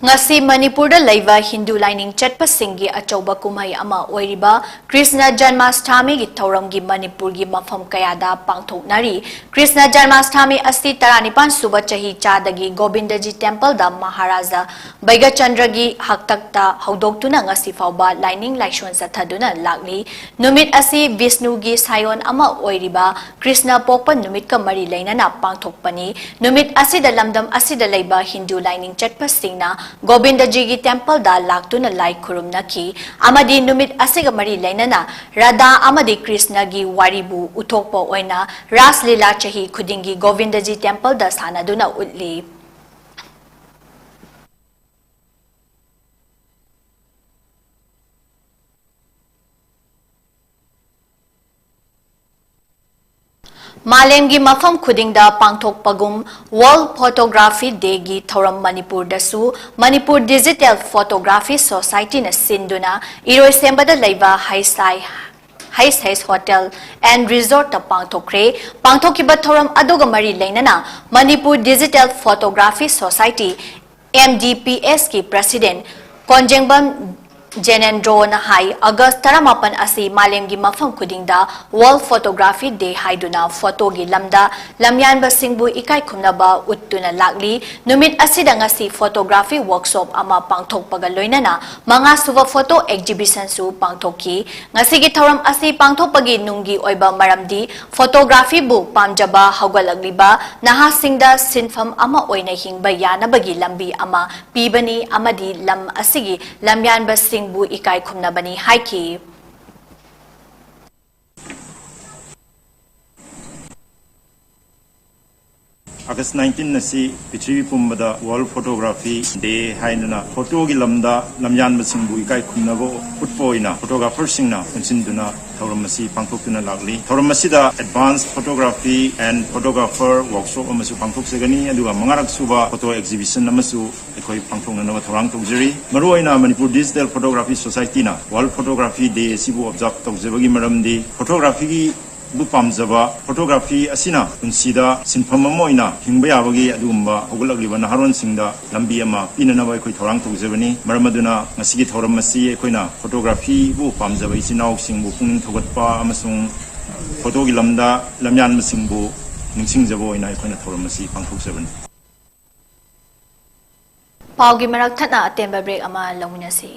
ꯉꯁꯤ ꯃꯅꯤꯄꯨꯔꯗ ꯂꯩꯕ ꯍꯤꯟꯗꯨ ꯂꯥꯏꯅꯤꯡ ꯆꯠꯄꯁꯤꯡꯒꯤ ꯑꯆꯧꯕ ꯀꯨꯝꯍꯩ ꯑꯃ ꯑꯣꯏꯔꯤꯕ ꯀ꯭ꯔꯤꯁꯅ ꯖꯟꯃꯥꯁꯇꯥꯃꯤꯒꯤ ꯊꯧꯔꯝꯒꯤ ꯃꯅꯤꯄꯨꯔꯒꯤ ꯃꯐꯝ ꯀꯌꯥꯗ ꯄꯥꯡꯊꯣꯛꯅꯔꯤ꯫ ꯀ꯭ꯔꯤꯁꯅ ꯖꯟꯃꯥꯁꯇꯥꯃꯤ ꯑꯁꯤ ꯇꯔꯥꯅꯤꯄꯥꯟ ꯁꯨꯕ ꯆꯍꯤ ꯆꯥꯗꯒꯤ ꯒꯣꯕꯤꯟꯗꯖꯤ ꯇꯦꯝꯄꯜꯗ ꯃꯍꯥꯔꯥꯖꯥ ꯕꯩꯒꯆꯟꯗ꯭ꯔꯒꯤ ꯍꯥꯛꯇꯛꯇ ꯍꯧꯗꯣꯛꯇꯨꯅ ꯉꯁꯤ ꯐꯥꯎꯕ ꯂꯥꯏꯅꯤꯡ ꯂꯥꯏꯁꯣꯟ ꯆꯠꯊꯗꯨꯅ ꯂꯥꯛꯂꯤ꯫ ꯅꯨꯃꯤꯠ ꯑꯁꯤ ꯕꯤꯁꯅꯨꯒꯤ ꯁꯥꯏꯑꯣꯟ ꯑꯃ ꯑꯣꯏꯔꯤꯕ ꯀ꯭ꯔꯤꯁꯅ ꯄꯣꯛꯄ ꯅꯨꯃꯤꯠꯀ ꯃꯔꯤ ꯂꯩꯅꯅ ꯄꯥꯡꯊꯣꯛꯄꯅꯤ꯫ ꯅꯨꯃꯤꯠ ꯑꯁꯤꯗ ꯂꯝꯗꯝ ꯑꯁꯤꯗ ꯂꯩꯕ ꯍꯤꯟꯗꯨ ꯂꯥꯏꯅꯤꯡ ꯆꯠꯄꯁꯤꯡꯅ ꯒꯣꯕꯤꯟꯗꯖꯤꯒꯤ ꯇꯦꯝꯄꯜꯗ ꯂꯥꯛꯇꯨꯅ ꯂꯥꯏ ꯈꯨꯔꯨꯝꯅꯈꯤ ꯑꯃꯗꯤ ꯅꯨꯃꯤꯠ ꯑꯁꯤꯒ ꯃꯔꯤ ꯂꯩꯅꯅ ꯔꯥꯙꯥ ꯑꯃꯗꯤ ꯀ꯭ꯔꯤꯁꯅꯒꯤ ꯋꯥꯔꯤꯕꯨ ꯎꯠꯊꯣꯛꯄ ꯑꯣꯏꯅ ꯔꯥꯁ ꯂꯤꯂꯥ ꯆꯍꯤ ꯈꯨꯗꯤꯡꯒꯤ ꯒꯣꯕꯤꯟꯗꯖꯤ ꯇꯦꯝꯄꯜꯗ ꯁꯥꯟꯅꯗꯨꯅ ꯎꯠꯂꯤ꯫ ꯃꯥꯂꯦꯝꯒꯤ ꯃꯐꯝ ꯈꯨꯗꯤꯡꯗ ꯄꯥꯡꯊꯣꯛꯄꯒꯨꯝ World Photography Dayꯒꯤ ꯊꯧꯔꯝ ꯃꯅꯤꯄꯨꯔꯗꯁꯨ ꯃꯅꯤꯄꯨꯔ Digital Photography Societyꯅ ꯁꯤꯟꯗꯨꯅ ꯏꯔꯣꯏꯁꯦꯝꯕꯗ ꯂꯩꯕ ꯍꯩꯁꯥꯏ ꯍꯩꯁ ꯍꯩꯁ Hotel and Resortꯇ ꯄꯥꯡꯊꯣꯛꯈ꯭ꯔꯦ꯫ ꯄꯥꯡꯊꯣꯛꯈꯤꯕ ꯊꯧꯔꯝ ꯑꯗꯨꯒ ꯃꯔꯤ ꯂꯩꯅꯅ Manipur Digital Photography Society, M D P S ꯀꯤ President ꯀꯣꯟꯖꯦꯡꯕꯝ ꯖꯦꯅꯦꯟꯗ꯭ꯔꯣꯅ ꯍꯥꯏ, ꯑꯒꯁ ꯇꯔꯥꯃꯥꯄꯟ ꯑꯁꯤ ꯃꯥꯂꯦꯝꯒꯤ ꯃꯐꯝ ꯈꯨꯗꯤꯡꯗ World Photography Day ꯍꯥꯏꯗꯨꯅ ꯐꯣꯇꯣꯒꯤ ꯂꯝꯗ ꯂꯝꯌꯥꯟꯕꯁꯤꯡꯕꯨ ꯏꯀꯥꯏ ꯈꯨꯝꯅꯕ ꯎꯠꯇꯨꯅ ꯂꯥꯛꯂꯤ꯫ ꯅꯨꯃꯤꯠ ꯑꯁꯤꯗ ꯉꯁꯤ photography workshop ꯑꯃ ꯄꯥꯡꯊꯣꯛꯄꯒ ꯂꯣꯏꯅꯅ ꯃꯉꯥꯁꯨꯕ photo exhibitionꯁꯨ ꯄꯥꯡꯊꯣꯛꯈꯤ꯫ ꯉꯁꯤꯒꯤ ꯊꯧꯔꯝ ꯑꯁꯤ ꯄꯥꯡꯊꯣꯛꯄꯒꯤ ꯅꯨꯡꯒꯤ ꯑꯣꯏꯕ ꯃꯔꯝꯗꯤ photographyꯕꯨ ꯄꯥꯝꯖꯕ ꯍꯧꯒꯠꯂꯛꯂꯤꯕ ꯅꯍꯥꯁꯤꯡꯗ ꯁꯤꯟꯐꯝ ꯑꯃ ꯑꯣꯏꯅ ꯍꯤꯡꯕ ꯌꯥꯅꯕꯒꯤ ꯂꯝꯕꯤ ꯑꯃ ꯄꯤꯕꯅꯤ ꯑꯃꯗꯤ ꯂꯝ ꯑꯁꯤꯒꯤ ꯂꯝꯌꯥꯟꯕꯁꯤꯡꯕꯨ ꯏꯀꯥꯏ ꯈꯨꯝꯅꯕꯅꯤ ꯍꯥꯏꯈꯤ꯫ ꯑꯥꯒꯁ nineteen ꯑꯁꯤ ꯄ꯭ꯔꯤꯊꯤꯕꯤ ꯄꯨꯝꯕꯗ World Photography Day ꯍꯥꯏꯗꯨꯅ ꯐꯣꯇꯣꯒꯤ ꯂꯝꯗ ꯂꯝꯌꯥꯟꯕꯁꯤꯡꯕꯨ ꯏꯀꯥꯏ ꯈꯨꯝꯅꯕ ꯎꯠꯄ ꯑꯣꯏꯅ photographerꯁꯤꯡꯅ ꯄꯨꯟꯁꯤꯟꯗꯨꯅ ꯊꯧꯔꯝ ꯑꯁꯤ ꯄꯥꯡꯊꯣꯛꯇꯨꯅ ꯂꯥꯛꯂꯤ꯫ ꯊꯧꯔꯝ ꯑꯁꯤꯗ Advanced Photography and Photographer Workshop ꯑꯃꯁꯨ ꯄꯥꯡꯊꯣꯛꯆꯒꯅꯤ, ꯑꯗꯨꯒ ꯃꯉꯥꯔꯛ ꯁꯨꯕ photo exhibition ꯑꯃꯁꯨ ꯑꯩꯈꯣꯏ ꯄꯥꯡꯊꯣꯛꯅꯅꯕ ꯊꯧꯔꯥꯡ ꯇꯧꯖꯔꯤ꯫ ꯃꯔꯨꯑꯣꯏꯅ Manipur Digital Photography Societyꯅ World Photography Day ꯑꯁꯤꯕꯨ observe ꯇꯧꯖꯕꯒꯤ ꯃꯔꯝꯗꯤ photographyꯒꯤ ꯕꯨ ꯄꯥꯝꯖꯕ, photography ꯑꯁꯤꯅ ꯄꯨꯟꯁꯤꯗ ꯁꯤꯟꯐꯝ ꯑꯃ ꯑꯣꯏꯅ ꯍꯤꯡꯕ ꯌꯥꯕꯒꯤ ꯑꯗꯨꯒꯨꯝꯕ ꯍꯧꯒꯠꯂꯛꯂꯤꯕ ꯅꯍꯥꯔꯣꯟꯁꯤꯡꯗ ꯂꯝꯕꯤ ꯑꯃ ꯄꯤꯅꯅꯕ ꯑꯩꯈꯣꯏ ꯊꯧꯔꯥꯡ ꯇꯧꯖꯕꯅꯤ꯫ ꯃꯔꯝ ꯑꯗꯨꯅ ꯉꯁꯤꯒꯤ ꯊꯧꯔꯝ ꯑꯁꯤ ꯑꯩꯈꯣꯏꯅ photographyꯕꯨ ꯄꯥꯝꯖꯕ ꯏꯆꯤꯟ ꯏꯅꯥꯎꯁꯤꯡꯕꯨ ꯄꯨꯛꯅꯤꯡ ꯊꯧꯒꯠꯄ ꯑꯃꯁꯨꯡ photoꯒꯤ ꯂꯝꯗ ꯂꯝꯌꯥꯟꯕꯁꯤꯡꯕꯨ ꯅꯤꯡꯁꯤꯡꯖꯕ ꯑꯣꯏꯅ ꯑꯩꯈꯣꯏꯅ ꯊꯧꯔꯝ ꯑꯁꯤ ꯄꯥꯡꯊꯣꯛꯆꯕꯅꯤ꯫ ꯄꯥꯎꯒꯤ ꯃꯔꯛ ꯊꯠꯅ ꯑꯇꯦꯟꯕ break ꯑꯃ ꯂꯧꯃꯤꯟꯅꯁꯤ꯫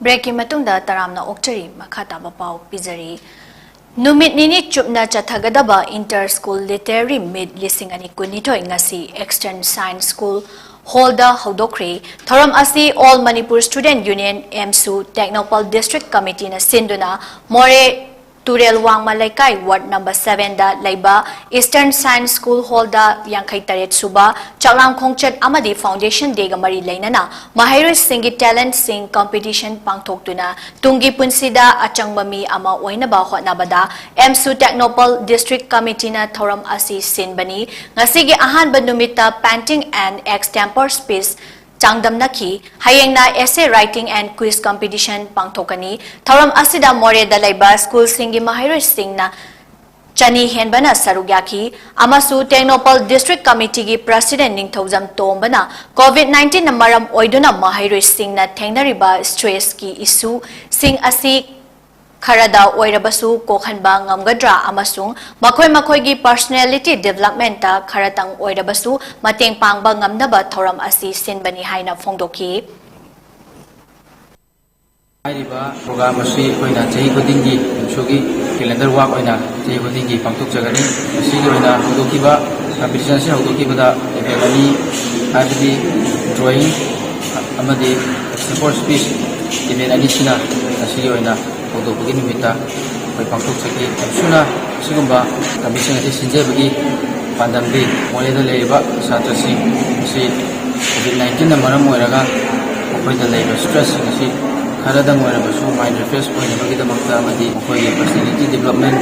Breakꯀꯤ ꯃꯇꯨꯡꯗ ꯇꯔꯥꯝꯅ ꯑꯣꯛꯆꯔꯤ꯫ ꯃꯈꯥ ꯇꯥꯕ ꯄꯥꯎ ꯄꯤꯖꯔꯤ꯫ ꯅꯨꯃꯤꯠ ꯅꯤꯅꯤ ꯆꯨꯞꯅ ꯆꯠꯊꯒꯗꯕ Inter School Literary Meet ꯂꯤꯁꯤꯡ ꯑꯅꯤ ꯀꯨꯟꯅꯤꯊꯣꯏ ꯉꯁꯤ Eastern Science School Hall ꯗ ꯍꯧꯗꯣꯛꯈ꯭ꯔꯦ꯫ ꯊꯧꯔꯝ ꯑꯁꯤ All Manipur Student Union, AMSU, Tengnoupal District Committee ꯅ ꯁꯤꯟꯗꯨꯅ ꯃꯣꯔꯦ ꯇꯨꯔꯦꯜ ꯋꯥꯡꯃ ꯂꯩꯀꯥꯏ, Ward number seven ꯗ ꯂꯩꯕ Eastern Science School Hall ꯗ ꯌꯥꯡꯈꯩ ꯇꯔꯦꯠ ꯁꯨꯕ ꯆꯥꯛꯂꯥꯝ ꯈꯣꯡꯆꯠ ꯑꯃꯗꯤ Foundation Day ꯒ ꯃꯔꯤ ꯂꯩꯅꯅ ꯃꯍꯩꯔꯣꯏꯁꯤꯡꯒꯤ talent ꯁꯤꯡ competition ꯄꯥꯡꯊꯣꯛꯇꯨꯅ ꯇꯨꯡꯒꯤ ꯄꯨꯟꯁꯤꯗ ꯑꯆꯪꯕ ꯃꯤ ꯑꯃ ꯑꯣꯏꯅꯕ ꯍꯣꯠꯅꯕꯗ AMSU Tengnoupal District Committee ꯅ ꯊꯧꯔꯝ ꯑꯁꯤ ꯁꯤꯟꯕꯅꯤ꯫ ꯉꯁꯤꯒꯤ ꯑꯍꯥꯟꯕ ꯅꯨꯃꯤꯠꯇ painting and extempore speech ꯆꯥꯡꯗꯝꯅꯈꯤ꯫ ꯍꯌꯦꯡꯅ essay writing and quiz competition ꯄꯥꯡꯊꯣꯛꯀꯅꯤ꯫ ꯊꯧꯔꯝ ꯑꯁꯤꯗ ꯃꯣꯔꯦꯗ ꯂꯩꯕ school ꯁꯤꯡꯒꯤ ꯃꯍꯩꯔꯣꯏꯁꯤꯡꯅ ꯆꯅꯤ ꯍꯦꯟꯕꯅ ꯁꯔꯨꯛ ꯌꯥꯈꯤ ꯑꯃꯁꯨ Tengnoupal District Committee ꯒꯤ President ꯅꯤꯡꯊꯧꯖꯝ ꯇꯣꯝꯕꯅ COVID nineteen ꯅ ꯃꯔꯝ ꯑꯣꯏꯗꯨꯅ ꯃꯍꯩꯔꯣꯏꯁꯤꯡꯅ ꯊꯦꯡꯅꯔꯤꯕ stress ꯀꯤ issue ꯁꯤꯡ ꯑꯁꯤ ꯈꯔꯗ ꯑꯣꯏꯔꯕꯁꯨ ꯀꯣꯛꯍꯟꯕ ꯉꯝꯒꯗ꯭ꯔꯥ ꯑꯃꯁꯨꯡ ꯃꯈꯣꯏ ꯃꯈꯣꯏꯒꯤ personality development ꯇ ꯈꯔꯇꯪ ꯑꯣꯏꯔꯕꯁꯨ ꯃꯇꯦꯡ ꯄꯥꯡꯕ ꯉꯝꯅꯕ ꯊꯧꯔꯝ ꯑꯁꯤ ꯁꯤꯟꯕꯅꯤ ꯍꯥꯏꯅ ꯐꯣꯡꯗꯣꯛꯈꯤ꯫ ꯍꯥꯏꯔꯤꯕ program ꯑꯁꯤ ꯑꯩꯈꯣꯏꯅ ꯆꯍꯤ ꯈꯨꯗꯤꯡꯒꯤ AMSU ꯒꯤ calendar work ꯑꯣꯏꯅ ꯆꯍꯤ ꯈꯨꯗꯤꯡꯒꯤ ꯄꯥꯡꯊꯣꯛꯆꯒꯅꯤ꯫ ꯃꯁꯤꯒꯤ ꯑꯣꯏꯅ ꯍꯧꯗꯣꯛꯈꯤꯕ competition ꯑꯁꯤ ꯍꯧꯗꯣꯛꯈꯤꯕꯗ event ꯑꯅꯤ, ꯍꯥꯏꯕꯗꯤ drawing ꯑꯃꯗꯤ extempore speech event ꯑꯅꯤꯁꯤꯅ ꯉꯁꯤꯒꯤ ꯑꯣꯏꯅ ꯍꯧꯗꯣꯛꯄꯒꯤ ꯅꯨꯃꯤꯠꯇ ꯑꯩꯈꯣꯏ ꯄꯥꯡꯊꯣꯛꯆꯈꯤ꯫ AMSU ꯅ ꯑꯁꯤꯒꯨꯝꯕ competition ꯑꯁꯤ ꯁꯤꯟꯖꯕꯒꯤ ꯄꯥꯟꯗꯝꯗꯤ ꯃꯣꯔꯦꯗ ꯂꯩꯔꯤꯕ ꯁꯥꯇ꯭ꯔꯁꯤꯡ ꯑꯁꯤ COVID nineteen ꯅ ꯃꯔꯝ ꯑꯣꯏꯔꯒ ꯃꯈꯣꯏꯗ ꯂꯩꯕ stress ꯁꯤꯡ ꯑꯁꯤ ꯈꯔꯗꯪ ꯑꯣꯏꯔꯕꯁꯨ mind refresh ꯑꯣꯏꯅꯕꯒꯤꯗꯃꯛꯇ ꯑꯃꯗꯤ ꯃꯈꯣꯏꯒꯤ personality development,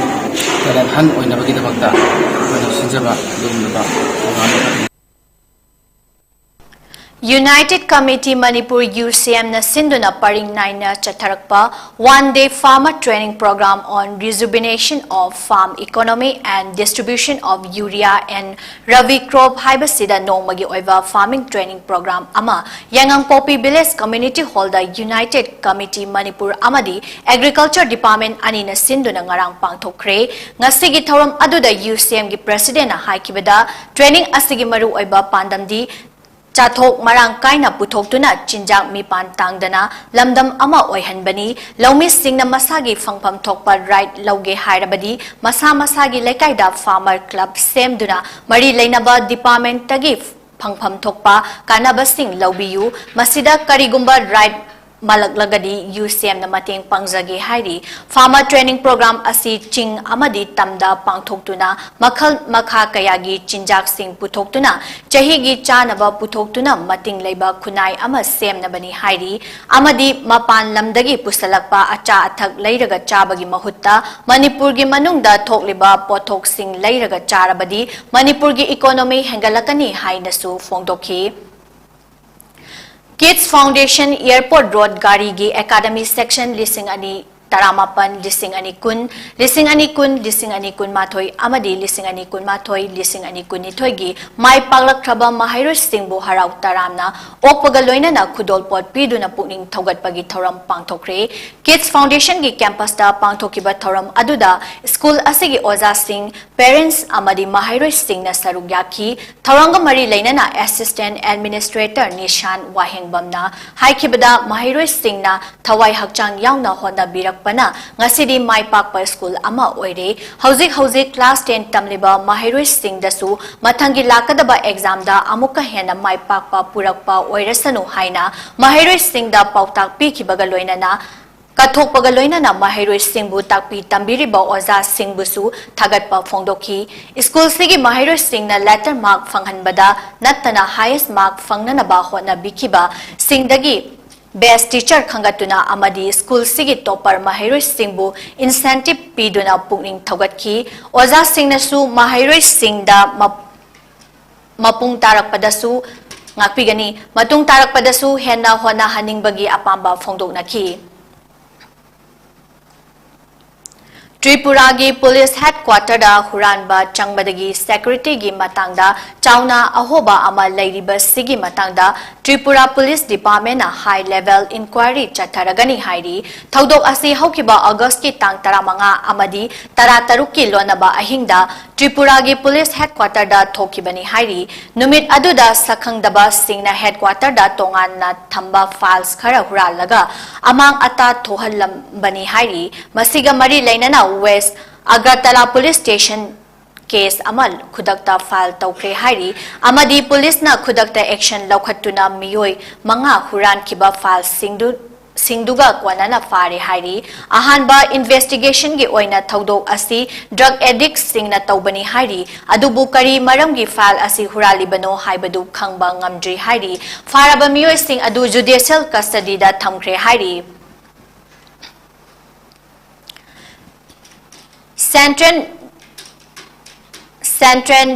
talent hunt ꯑꯣꯏꯅꯕꯒꯤꯗꯃꯛꯇ ꯑꯩꯈꯣꯏꯅ ꯁꯤꯟꯖꯕ ꯑꯗꯨꯒꯨꯝꯂꯕ program ꯑꯃꯈꯛꯅꯤ꯫ United Committee Manipur, UCM ꯅ ꯁꯤꯟꯗꯨꯅ ꯄꯔꯤꯡ ꯅꯥꯏꯅ ꯆꯠꯊꯔꯛꯄ One Day Farmer Training Program on Rejuvenation of Farm Economy and Distribution of Urea and Rabi Crop ꯍꯥꯏꯕꯁꯤꯗ ꯅꯣꯡꯃꯒꯤ ꯑꯣꯏꯕ farming training program ꯑꯃ ꯌꯥꯏꯉꯪꯄꯣꯛꯄꯤ Village Community Hall ꯗ United Committee Manipur ꯑꯃꯗꯤ Agriculture Department ꯑꯅꯤꯅ ꯁꯤꯟꯗꯨꯅ ꯉꯔꯥꯡ ꯄꯥꯡꯊꯣꯛꯈ꯭ꯔꯦ꯫ ꯉꯁꯤꯒꯤ ꯊꯧꯔꯝ ꯑꯗꯨꯗ UCM ꯒꯤ President ꯅ ꯍꯥꯏꯈꯤꯕꯗ, training ꯑꯁꯤꯒꯤ ꯃꯔꯨꯑꯣꯏꯕ ꯄꯥꯟꯗꯝꯗꯤ ꯆꯥꯊꯣꯛ ꯃꯔꯥꯡ ꯀꯥꯏꯅ ꯄꯨꯊꯣꯛꯇꯨꯅ ꯆꯤꯟꯖꯥꯛ ꯃꯤꯄꯥꯟ ꯇꯥꯡꯗꯅ ꯂꯝꯗꯝ ꯑꯃ ꯑꯣꯏꯍꯟꯕꯅꯤ꯫ ꯂꯧꯃꯤꯁꯤꯡꯅ ꯃꯁꯥꯒꯤ ꯐꯪꯐꯝ ꯊꯣꯛꯄ right ꯂꯧꯒꯦ ꯍꯥꯏꯔꯕꯗꯤ ꯃꯁꯥ ꯃꯁꯥꯒꯤ ꯂꯩꯀꯥꯏꯗ farmer club ꯁꯦꯝꯗꯨꯅ ꯃꯔꯤ ꯂꯩꯅꯕ departmentꯇꯒꯤ ꯐꯪꯐꯝ ꯊꯣꯛꯄ ꯀꯥꯟꯅꯕꯁꯤꯡ ꯂꯧꯕꯤꯌꯨ꯫ ꯃꯁꯤꯗ ꯀꯔꯤꯒꯨꯝꯕ right ꯃꯥꯜꯂꯛꯂꯒꯗꯤ ꯌꯨ ꯁꯤ ꯑꯦꯝꯅ ꯃꯇꯦꯡ ꯄꯥꯡꯖꯒꯦ ꯍꯥꯏꯔꯤ꯫ Farmer training program ꯑꯁꯤ ꯆꯤꯡ ꯑꯃꯗꯤ ꯇꯝꯗ ꯄꯥꯡꯊꯣꯛꯇꯨꯅ ꯃꯈꯜ ꯃꯈꯥ ꯀꯌꯥꯒꯤ ꯆꯤꯟꯖꯥꯛꯁꯤꯡ ꯄꯨꯊꯣꯛꯇꯨꯅ ꯆꯍꯤꯒꯤ ꯆꯥꯅꯕ ꯄꯨꯊꯣꯛꯇꯨꯅ ꯃꯇꯤꯡ ꯂꯩꯕ ꯈꯨꯟꯅꯥꯏ ꯑꯃ ꯁꯦꯝꯅꯕꯅꯤ ꯍꯥꯏꯔꯤ꯫ ꯑꯃꯗꯤ ꯃꯄꯥꯟ ꯂꯝꯗꯒꯤ ꯄꯨꯁꯜꯂꯛꯄ ꯑꯆꯥ ꯑꯊꯛ ꯂꯩꯔꯒ ꯆꯥꯕꯒꯤ ꯃꯍꯨꯠꯇ ꯃꯅꯤꯄꯨꯔꯒꯤ ꯃꯅꯨꯡꯗ ꯊꯣꯛꯂꯤꯕ ꯄꯣꯠꯊꯣꯛꯁꯤꯡ ꯂꯩꯔꯒ ꯆꯥꯔꯕꯗꯤ ꯃꯅꯤꯄꯨꯔꯒꯤ economy ꯍꯦꯟꯒꯠꯂꯛꯀꯅꯤ ꯍꯥꯏꯅꯁꯨ ꯐꯣꯡꯗꯣꯛꯈꯤ꯫ Kids Foundation Airport Road ꯒꯥꯔꯤꯒꯤ academy section ꯂꯤꯁꯤꯡ ꯑꯅꯤ ꯇꯔꯥꯃꯥꯄꯟ, ꯂꯤꯁꯤꯡ ꯑꯅꯤ ꯀꯨꯟ, ꯂꯤꯁꯤꯡ ꯑꯅꯤ ꯀꯨꯟ, ꯂꯤꯁꯤꯡ ꯑꯅꯤ ꯀꯨꯟꯃꯥꯊꯣꯏ ꯑꯃꯗꯤ ꯂꯤꯁꯤꯡ ꯑꯅꯤ ꯀꯨꯟꯃꯥꯊꯣꯏ, ꯂꯤꯁꯤꯡ ꯑꯅꯤ ꯀꯨꯟꯅꯤꯊꯣꯏꯒꯤ ꯃꯥꯏ ꯄꯥꯛꯂꯛꯈ꯭ꯔꯕ ꯃꯍꯩꯔꯣꯏꯁꯤꯡꯕꯨ ꯍꯔꯥꯎ ꯇꯔꯥꯝꯅ ꯑꯣꯛꯄꯒ ꯂꯣꯏꯅꯅ ꯈꯨꯗꯣꯜꯄꯣꯠ ꯄꯤꯗꯨꯅ ꯄꯨꯛꯅꯤꯡ ꯊꯧꯒꯠꯄꯒꯤ ꯊꯧꯔꯝ ꯄꯥꯡꯊꯣꯛꯈ꯭ꯔꯦ꯫ Kids Foundationꯒꯤ campusꯇ ꯄꯥꯡꯊꯣꯛꯈꯤꯕ ꯊꯧꯔꯝ ꯑꯗꯨꯗ school ꯑꯁꯤꯒꯤ ꯑꯣꯖꯥꯁꯤꯡ, parents ꯑꯃꯗꯤ ꯃꯍꯩꯔꯣꯏꯁꯤꯡꯅ ꯁꯔꯨꯛ ꯌꯥꯈꯤ꯫ ꯊꯧꯔꯝꯒ ꯃꯔꯤ ꯂꯩꯅꯅ Assistant Administrator ꯅꯤꯁꯥꯟ ꯋꯥꯍꯦꯡꯕꯝꯅ ꯍꯥꯏꯈꯤꯕꯗ, ꯃꯍꯩꯔꯣꯏꯁꯤꯡꯅ ꯊꯋꯥꯏ ꯍꯛꯆꯥꯡ ꯌꯥꯎꯅ ꯍꯣꯠꯅꯕꯤꯔꯛꯄꯅ ꯉꯁꯤꯗꯤ ꯃꯥꯏ ꯄꯥꯛꯄ school ꯑꯃ ꯑꯣꯏꯔꯦ꯫ ꯍꯧꯖꯤꯛ ꯍꯧꯖꯤꯛ class ten ꯇꯝꯂꯤꯕ ꯃꯍꯩꯔꯣꯏꯁꯤꯡꯗꯁꯨ ꯃꯊꯪꯒꯤ ꯂꯥꯛꯀꯗꯕ examꯗ ꯑꯃꯨꯛꯀ ꯍꯦꯟꯅ ꯃꯥꯏ ꯄꯥꯛꯄ ꯄꯨꯔꯛꯄ ꯑꯣꯏꯔꯁꯅꯨ ꯍꯥꯏꯅ ꯃꯍꯩꯔꯣꯏꯁꯤꯡꯗ ꯄꯥꯎꯇꯥꯛ ꯄꯤꯈꯤꯕꯒ ꯂꯣꯏꯅꯅ ꯀꯠꯊꯣꯛꯄꯒ ꯂꯣꯏꯅꯅ ꯃꯍꯩꯔꯣꯏꯁꯤꯡꯕꯨ ꯇꯥꯛꯄꯤ ꯇꯝꯕꯤꯔꯤꯕ ꯑꯣꯖꯥꯁꯤꯡꯕꯨꯁꯨ ꯊꯥꯒꯠꯄ ꯐꯣꯡꯗꯣꯛꯈꯤ꯫ Schoolꯁꯤꯒꯤ ꯃꯍꯩꯔꯣꯏꯁꯤꯡꯅ letter mark ꯐꯪꯍꯟꯕꯗ ꯅꯠꯇꯅ highest mark ꯐꯪꯅꯅꯕ ꯍꯣꯠꯅꯕꯤꯈꯤꯕꯁꯤꯡꯗꯒꯤ best teacher ꯈꯟꯒꯠꯇꯨꯅ ꯑꯃꯗꯤ schoolꯁꯤꯒꯤ topper ꯃꯍꯩꯔꯣꯏꯁꯤꯡꯕꯨ incentive ꯄꯤꯗꯨꯅ ꯄꯨꯛꯅꯤꯡ ꯊꯧꯒꯠꯈꯤ꯫ ꯑꯣꯖꯥꯁꯤꯡꯅꯁꯨ ꯃꯍꯩꯔꯣꯏꯁꯤꯡꯗ ꯃꯞ-, ꯃꯄꯨꯡ ꯇꯥꯔꯛꯄꯗꯁꯨ ꯉꯥꯛꯄꯤꯒꯅꯤ, ꯃꯇꯨꯡ ꯇꯥꯔꯛꯄꯗꯁꯨ ꯍꯦꯟꯅ ꯍꯣꯠꯅꯍꯟꯅꯤꯡꯕꯒꯤ ꯑꯄꯥꯝꯕ ꯐꯣꯡꯗꯣꯛꯅꯈꯤ꯫ ꯇ꯭ꯔꯤꯄꯨꯔꯥꯒꯤ police headquarterꯗ ꯍꯨꯔꯥꯟꯕ ꯆꯪꯕꯗꯒꯤ securityꯒꯤ ꯃꯇꯥꯡꯗ ꯆꯥꯎꯅ ꯑꯍꯣꯕ ꯑꯃ ꯂꯩꯔꯤꯕꯁꯤꯒꯤ ꯃꯇꯥꯡꯗ ꯇ꯭ꯔꯤꯄꯨꯔꯥ ꯄꯨꯂꯤꯁ ꯗꯤꯄꯥꯔꯠꯃꯦꯟꯅ ꯍꯥꯏ ꯂꯦꯚꯦꯜ ꯏꯟꯀ꯭ꯋꯥꯏꯔꯤ ꯆꯠꯊꯔꯒꯅꯤ ꯍꯥꯏꯔꯤ꯫ ꯊꯧꯗꯣꯛ ꯑꯁꯤ ꯍꯧꯈꯤꯕ ꯑꯣꯒꯁꯀꯤ ꯇꯥꯡ ꯇꯔꯥꯃꯉꯥ ꯑꯃꯗꯤ ꯇꯔꯥꯇꯔꯨꯛꯀꯤ ꯂꯣꯟꯅꯕ ꯑꯍꯤꯡꯗ ꯇ꯭ꯔꯤꯄꯨꯔꯥꯒꯤ ꯄꯨꯂꯤꯁ ꯍꯦꯗꯀ꯭ꯋꯥꯇꯔꯗ ꯊꯣꯛꯈꯤꯕꯅꯤ ꯍꯥꯏꯔꯤ꯫ ꯅꯨꯃꯤꯠ ꯑꯗꯨꯗ ꯁꯛꯈꯪꯗꯕꯁꯤꯡꯅ ꯍꯦꯗꯀ꯭ꯋꯥꯇꯔꯗ ꯇꯣꯉꯥꯟꯅ ꯊꯝꯕ ꯐꯥꯏꯜꯁ ꯈꯔ ꯍꯨꯔꯥꯜꯂꯒ ꯑꯃꯥꯡ ꯑꯇꯥ ꯊꯣꯛꯍꯜꯂꯝꯕꯅꯤ ꯍꯥꯏꯔꯤ꯫ ꯃꯁꯤꯒ ꯃꯔꯤ ꯂꯩꯅꯅ west Agartala police station case ꯑꯃ ꯈꯨꯗꯛꯇ ꯐꯥꯏꯜ ꯇꯧꯈ꯭ꯔꯦ ꯍꯥꯏꯔꯤ ꯑꯃꯗꯤ ꯄꯨꯂꯤꯁꯅ ꯈꯨꯗꯛꯇ ꯑꯦꯛꯁꯟ ꯂꯧꯈꯠꯇꯨꯅ ꯃꯤꯑꯣꯏ ꯃꯉꯥ ꯍꯨꯔꯥꯟꯈꯤꯕ ꯐꯥꯏꯜꯁꯤꯡꯗꯨ ꯁꯤꯡꯗꯨꯒ ꯀꯣꯟꯅꯅ ꯐꯥꯔꯦ ꯍꯥꯏꯔꯤ꯫ ꯑꯍꯥꯟꯕ ꯏꯟꯚꯦꯁꯇꯤꯒꯦꯁꯟꯒꯤ ꯑꯣꯏꯅ ꯊꯧꯗꯣꯛ ꯑꯁꯤ ꯗ꯭ꯔꯒ ꯑꯦꯗꯤꯛꯁꯤꯡꯅ ꯇꯧꯕꯅꯤ ꯍꯥꯏꯔꯤ, ꯑꯗꯨꯕꯨ ꯀꯔꯤ ꯃꯔꯝꯒꯤ ꯐꯥꯏꯜ ꯑꯁꯤ ꯍꯨꯔꯥꯜꯂꯤꯕꯅꯣ ꯍꯥꯏꯕꯗꯨ ꯈꯪꯕ ꯉꯝꯗ꯭ꯔꯤ ꯍꯥꯏꯔꯤ꯫ ꯐꯥꯔꯕ ꯃꯤꯑꯣꯏꯁꯤꯡ ꯑꯗꯨ ꯖꯨꯗꯤꯁꯤꯌꯦꯜ ꯀꯁꯇꯗꯤꯗ ꯊꯝꯈ꯭ꯔꯦ ꯍꯥꯏꯔꯤ꯫ Central Central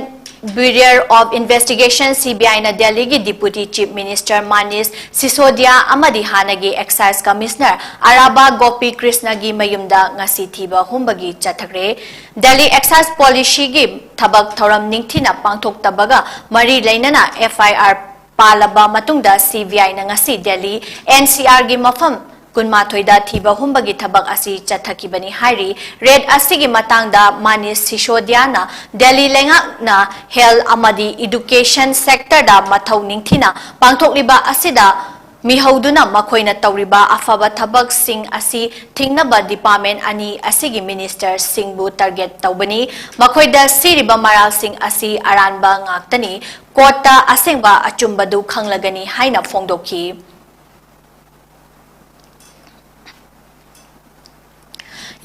Bureau of Investigation, C B I ꯅ ꯗꯦꯜꯂꯤꯒꯤ Deputy Chief Minister ꯃꯅꯤꯁ ꯁꯤꯁꯣꯗꯤꯌꯥ ꯑꯃꯗꯤ ꯍꯥꯟꯅꯒꯤ Excise Commissioner ꯑꯔꯥꯕꯥ ꯒꯣꯄꯤ ꯀ꯭ꯔꯤꯁꯅꯒꯤ ꯃꯌꯨꯝꯗ ꯉꯁꯤ ꯊꯤꯕ ꯍꯨꯝꯕꯒꯤ ꯆꯠꯊꯈ꯭ꯔꯦ꯫ ꯗꯦꯜꯂꯤ Excise Policyꯒꯤ ꯊꯕꯛ ꯊꯧꯔꯝ ꯅꯤꯡꯊꯤꯅ ꯄꯥꯡꯊꯣꯛꯇꯕꯒ ꯃꯔꯤ ꯂꯩꯅꯅ F I R ꯄꯥꯜꯂꯕ ꯃꯇꯨꯡꯗ C B I ꯅ ꯉꯁꯤ ꯗꯦꯜꯂꯤ N C R ꯒꯤ ꯃꯐꯝ ꯀꯨꯟꯃꯥꯊꯣꯏꯗ ꯊꯤꯕ ꯍꯨꯝꯕꯒꯤ ꯊꯕꯛ ꯑꯁꯤ ꯆꯠꯊꯈꯤꯕꯅꯤ ꯍꯥꯏꯔꯤ꯫ ꯔꯦꯗ ꯑꯁꯤꯒꯤ ꯃꯇꯥꯡꯗ ꯃꯅꯤꯁ ꯁꯤꯁꯣꯗꯤꯌꯥꯅ ꯗꯦꯜꯂꯤ ꯂꯩꯉꯥꯛꯅ ꯍꯦꯜꯊ ꯑꯃꯗꯤ ꯏꯗꯨꯀꯦꯁꯟ ꯁꯦꯛꯇꯔꯗ ꯃꯊꯧ ꯅꯤꯡꯊꯤꯅ ꯄꯥꯡꯊꯣꯛꯂꯤꯕ ꯑꯁꯤꯗ ꯃꯤꯍꯧꯗꯨꯅ ꯃꯈꯣꯏꯅ ꯇꯧꯔꯤꯕ ꯑꯐꯕ ꯊꯕꯛꯁꯤꯡ ꯑꯁꯤ ꯊꯤꯡꯅꯕ ꯗꯤꯄꯥꯔꯠꯃꯦꯟ ꯑꯅꯤ ꯑꯁꯤꯒꯤ ꯃꯤꯅꯤꯁꯇꯔꯁꯤꯡꯕꯨ ꯇꯥꯔꯒꯦꯠ ꯇꯧꯕꯅꯤ꯫ ꯃꯈꯣꯏꯗ ꯁꯤꯔꯤꯕ ꯃꯔꯥꯜꯁꯤꯡ ꯑꯁꯤ ꯑꯔꯥꯟꯕ ꯉꯥꯛꯇꯅꯤ꯫ ꯀꯣꯔꯠꯇ ꯑꯁꯦꯡꯕ ꯑꯆꯨꯝꯕꯗꯨ ꯈꯪꯂꯒꯅꯤ ꯍꯥꯏꯅ ꯐꯣꯡꯗꯣꯛꯈꯤ꯫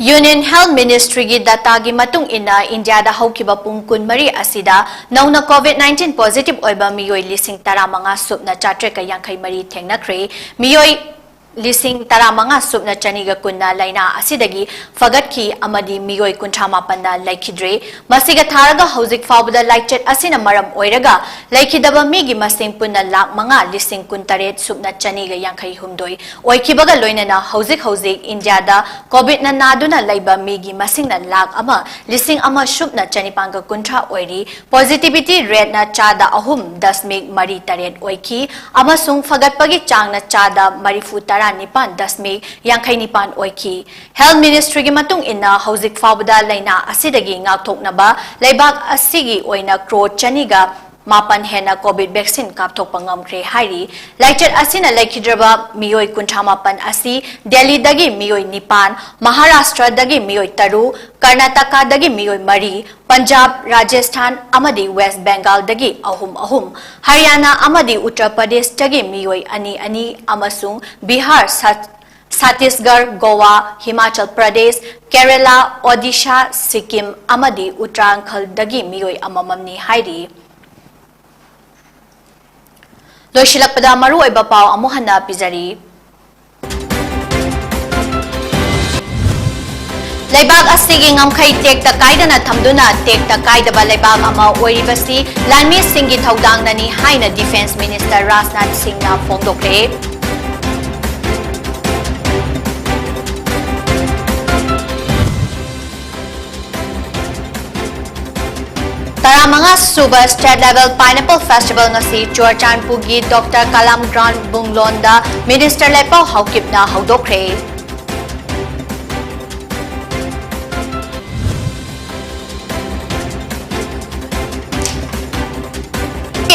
Union Health Ministryꯒꯤ dataꯒꯤ ꯃꯇꯨꯡ ꯏꯟꯅ, ꯏꯟꯗꯤꯌꯥꯗ ꯍꯧꯈꯤꯕ ꯄꯨꯡ ꯀꯨꯟꯃꯔꯤ ꯑꯁꯤꯗ ꯅꯧꯅ COVID nineteen positive ꯑꯣꯏꯕ ꯃꯤꯑꯣꯏ ꯂꯤꯁꯤꯡ ꯇꯔꯥꯃꯉꯥ ꯁꯨꯞꯅ ꯆꯥꯇ꯭ꯔꯦꯠꯀ ꯌꯥꯡꯈꯩ ꯃꯔꯤ ꯊꯦꯡꯅꯈ꯭ꯔꯦ꯫ ꯃꯤꯑꯣꯏ ꯂꯤꯁꯤꯡ ꯇꯔꯥꯃꯉꯥ ꯁꯨꯞꯅ ꯆꯅꯤꯒ ꯀꯨꯟꯅ ꯂꯥꯏꯅꯥ ꯑꯁꯤꯗꯒꯤ ꯐꯒꯠꯈꯤ ꯑꯃꯗꯤ ꯃꯤꯑꯣꯏ ꯀꯨꯟꯊ꯭ꯔꯥ ꯃꯥꯄꯟꯅ ꯂꯩꯈꯤꯗ꯭ꯔꯦ꯫ ꯃꯁꯤꯒ ꯊꯥꯔꯒ ꯍꯧꯖꯤꯛ ꯐꯥꯎꯕꯗ ꯂꯥꯏꯆꯠ ꯑꯁꯤꯅ ꯃꯔꯝ ꯑꯣꯏꯔꯒ ꯂꯩꯈꯤꯗꯕ ꯃꯤꯒꯤ ꯃꯁꯤꯡ ꯄꯨꯟꯅ ꯂꯥꯈ ꯃꯉꯥ ꯂꯤꯁꯤꯡ ꯀꯨꯟꯇꯔꯦꯠ ꯁꯨꯞꯅ ꯆꯅꯤꯒ ꯌꯥꯡꯈꯩ ꯍꯨꯝꯗꯣꯏ ꯑꯣꯏꯈꯤꯕꯒ ꯂꯣꯏꯅꯅ ꯍꯧꯖꯤꯛ ꯍꯧꯖꯤꯛ ꯏꯟꯗꯤꯌꯥꯗ ꯀꯣꯚꯤꯗꯅ ꯅꯥꯗꯨꯅ ꯂꯩꯕ ꯃꯤꯒꯤ ꯃꯁꯤꯡꯅ ꯂꯥꯈ ꯑꯃ ꯂꯤꯁꯤꯡ ꯑꯃ ꯁꯨꯞꯅ ꯆꯅꯤꯄꯥꯟꯒ ꯀꯨꯟꯊ꯭ꯔꯥ ꯑꯣꯏꯔꯤ꯫ Positivity rateꯅ ꯆꯥꯗ ꯑꯍꯨꯝ ꯗꯁꯃꯤꯛ ꯃꯔꯤ ꯇꯔꯦꯠ ꯑꯣꯏꯈꯤ ꯑꯃꯁꯨꯡ ꯐꯒꯠꯄꯒꯤ ꯆꯥꯡꯅ ꯆꯥꯗ ꯃꯔꯤꯐꯨ ꯇꯔꯥ ꯅꯤꯄꯥꯟ ꯗꯁꯃꯤꯛ ꯌꯥꯡꯈꯩ ꯅꯤꯄꯥꯟ ꯑꯣꯏꯈꯤ꯫ Health Ministryꯒꯤ ꯃꯇꯨꯡ ꯏꯟꯅ ꯍꯧꯖꯤꯛ ꯐꯥꯎꯕꯗ ꯂꯥꯏꯅꯥ ꯑꯁꯤꯗꯒꯤ ꯉꯥꯛꯊꯣꯛꯅꯕ ꯂꯩꯕꯥꯛ ꯑꯁꯤꯒꯤ ꯑꯣꯏꯅ ꯀ꯭ꯔꯣꯔ ꯆꯅꯤꯒ ꯃꯥꯄꯟ ꯍꯦꯟꯅ ꯀꯣꯚꯤꯗ ꯚꯦꯛꯁꯤꯟ ꯀꯥꯞꯊꯣꯛꯄ ꯉꯝꯈ꯭ꯔꯦ ꯍꯥꯏꯔꯤ꯫ ꯂꯥꯏꯆꯠ ꯑꯁꯤꯅ ꯂꯩꯈꯤꯗ꯭ꯔꯕ ꯃꯤꯑꯣꯏ ꯀꯨꯟꯊ꯭ꯔꯥ ꯃꯥꯄꯟ ꯑꯁꯤ ꯗꯦꯜꯂꯤꯗꯒꯤ ꯃꯤꯑꯣꯏ ꯅꯤꯄꯥꯟ, ꯃꯍꯥꯔꯥꯁꯇ꯭ꯔꯗꯒꯤ ꯃꯤꯑꯣꯏ ꯇꯔꯨꯛ, ꯀꯔꯅꯥꯇꯀꯥꯗꯒꯤ ꯃꯤꯑꯣꯏ ꯃꯔꯤ, ꯄꯟꯖꯥꯕ, ꯔꯥꯖꯁꯊꯥꯟ ꯑꯃꯗꯤ ꯋꯦꯁ꯭ꯠ ꯕꯦꯡꯒꯥꯜꯗꯒꯤ ꯑꯍꯨꯝ ꯑꯍꯨꯝ, ꯍꯔꯤꯌꯥꯅꯥ ꯑꯃꯗꯤ ꯎꯠꯇꯔ ꯄ꯭ꯔꯗꯦꯁꯇꯒꯤ ꯃꯤꯑꯣꯏ ꯑꯅꯤ ꯑꯅꯤ ꯑꯃꯁꯨꯡ ꯕꯤꯍꯥꯔ, ꯁꯠ-, ꯁꯠꯇꯤꯁꯒꯔ, ꯒꯣꯋꯥ, ꯍꯤꯃꯥꯆꯜ ꯄ꯭ꯔꯗꯦꯁ, ꯀꯦꯔꯦꯂꯥ, ꯑꯣꯗꯤꯁꯥ, ꯁꯤꯛꯀꯤꯝ ꯑꯃꯗꯤ ꯎꯠꯇꯔꯥꯈꯟꯗꯒꯤ ꯃꯤꯑꯣꯏ ꯑꯃꯃꯝꯅꯤ ꯍꯥꯏꯔꯤ꯫ ꯂꯣꯏꯁꯤꯜꯂꯛꯄꯗ ꯃꯔꯨꯑꯣꯏꯕ ꯄꯥꯎ ꯑꯃꯨꯛ ꯍꯟꯅ ꯄꯤꯖꯔꯤ꯫ ꯂꯩꯕꯥꯛ ꯑꯁꯤꯒꯤ ꯉꯝꯈꯩ ꯇꯦꯛꯇ ꯀꯥꯏꯗꯅ ꯊꯝꯗꯨꯅ ꯇꯦꯛꯇ ꯀꯥꯏꯗꯕ ꯂꯩꯕꯥꯛ ꯑꯃ ꯑꯣꯏꯔꯤꯕꯁꯤ ꯂꯥꯟꯃꯤꯁꯤꯡꯒꯤ ꯊꯧꯗꯥꯡꯅꯅꯤ ꯍꯥꯏꯅ ꯗꯤꯐꯦꯟꯁ ꯃꯤꯅꯤꯁꯇꯔ ꯔꯥꯖꯅꯥꯊ ꯁꯤꯡꯅ ꯐꯣꯡꯗꯣꯛꯈ꯭ꯔꯦ꯫ ꯇꯔꯥꯃꯉꯥ ꯁꯨꯕ State Level Pineapple Festival ꯉꯁꯤ ꯆꯨꯔꯆꯥꯟꯄꯨꯔꯒꯤ ꯗꯣꯛꯇꯔ ꯀꯂꯥꯝ ꯒ꯭ꯔꯥꯎꯟ ꯕꯨꯡꯂꯣꯟꯗ ꯃꯤꯅꯤꯁꯇꯔ ꯂꯩꯄꯥꯎ ꯍꯥꯎꯀꯤꯞꯅ ꯍꯧꯗꯣꯛꯈ꯭ꯔꯦ꯫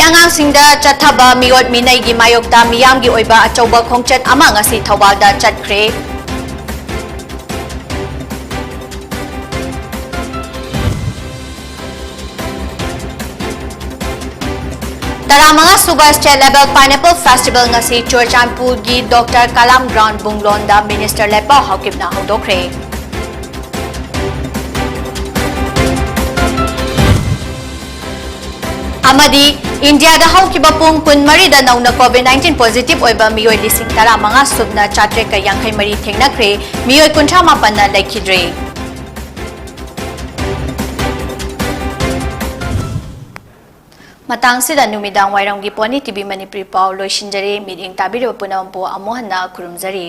ꯑꯉꯥꯡꯁꯤꯡꯗ ꯆꯠꯊꯕ ꯃꯤꯑꯣꯠ ꯃꯤꯅꯩꯒꯤ ꯃꯥꯌꯣꯛꯇ ꯃꯤꯌꯥꯝꯒꯤ ꯑꯣꯏꯕ ꯑꯆꯧꯕ ꯈꯣꯡꯆꯠ ꯑꯃ ꯉꯁꯤ ꯊꯧꯕꯥꯜꯗ ꯆꯠꯈ꯭ꯔꯦ꯫ ꯇꯔꯥꯃꯉꯥ ꯁꯨꯕ State Level Pineapple Festival ꯉꯁꯤ ꯆꯨꯔꯆꯥꯟꯄꯨꯔꯒꯤ ꯗꯣꯛꯇꯔ ꯀꯂꯥꯝ ꯒ꯭ꯔꯥꯎꯟ ꯕꯨꯡꯂꯣꯟꯗ ꯃꯤꯅꯤꯁꯇꯔ ꯂꯩꯄꯥꯎ ꯍꯥꯎꯀꯤꯞꯅ ꯍꯧꯗꯣꯛꯈ꯭ꯔꯦ꯫ ꯑꯃꯗꯤ ꯏꯟꯗꯤꯌꯥꯗ ꯍꯧꯈꯤꯕ ꯄꯨꯡ ꯀꯨꯟꯃꯔꯤꯗ ꯅꯧꯅ COVID nineteen positive ꯑꯣꯏꯕ ꯃꯤꯑꯣꯏ ꯂꯤꯁꯤꯡ ꯇꯔꯥꯃꯉꯥ ꯁꯨꯞꯅ ꯆꯥꯇ꯭ꯔꯦꯠꯀ ꯌꯥꯡꯈꯩ ꯃꯔꯤ ꯊꯦꯡꯅꯈ꯭ꯔꯦ, ꯃꯤꯑꯣꯏ ꯀꯨꯟꯊ꯭ꯔꯥ ꯃꯥꯄꯟꯅ ꯂꯩꯈꯤꯗ꯭ꯔꯦ꯫ ꯃꯇꯥꯡꯁꯤꯗ ꯅꯨꯃꯤꯗꯥꯡ ꯋꯥꯏꯔꯝꯒꯤ ꯄꯣꯅꯤ TV ꯃꯅꯤꯄꯨꯔꯤ ꯄꯥꯎ ꯂꯣꯏꯁꯤꯟꯖꯔꯦ꯫ ꯃꯤꯠꯌꯦꯡ ꯇꯥꯕꯤꯔꯤꯕ ꯄꯨꯝꯅꯃꯛꯄꯨ ꯑꯃꯨꯛ ꯍꯟꯅ ꯈꯨꯔꯨꯝꯖꯔꯤ꯫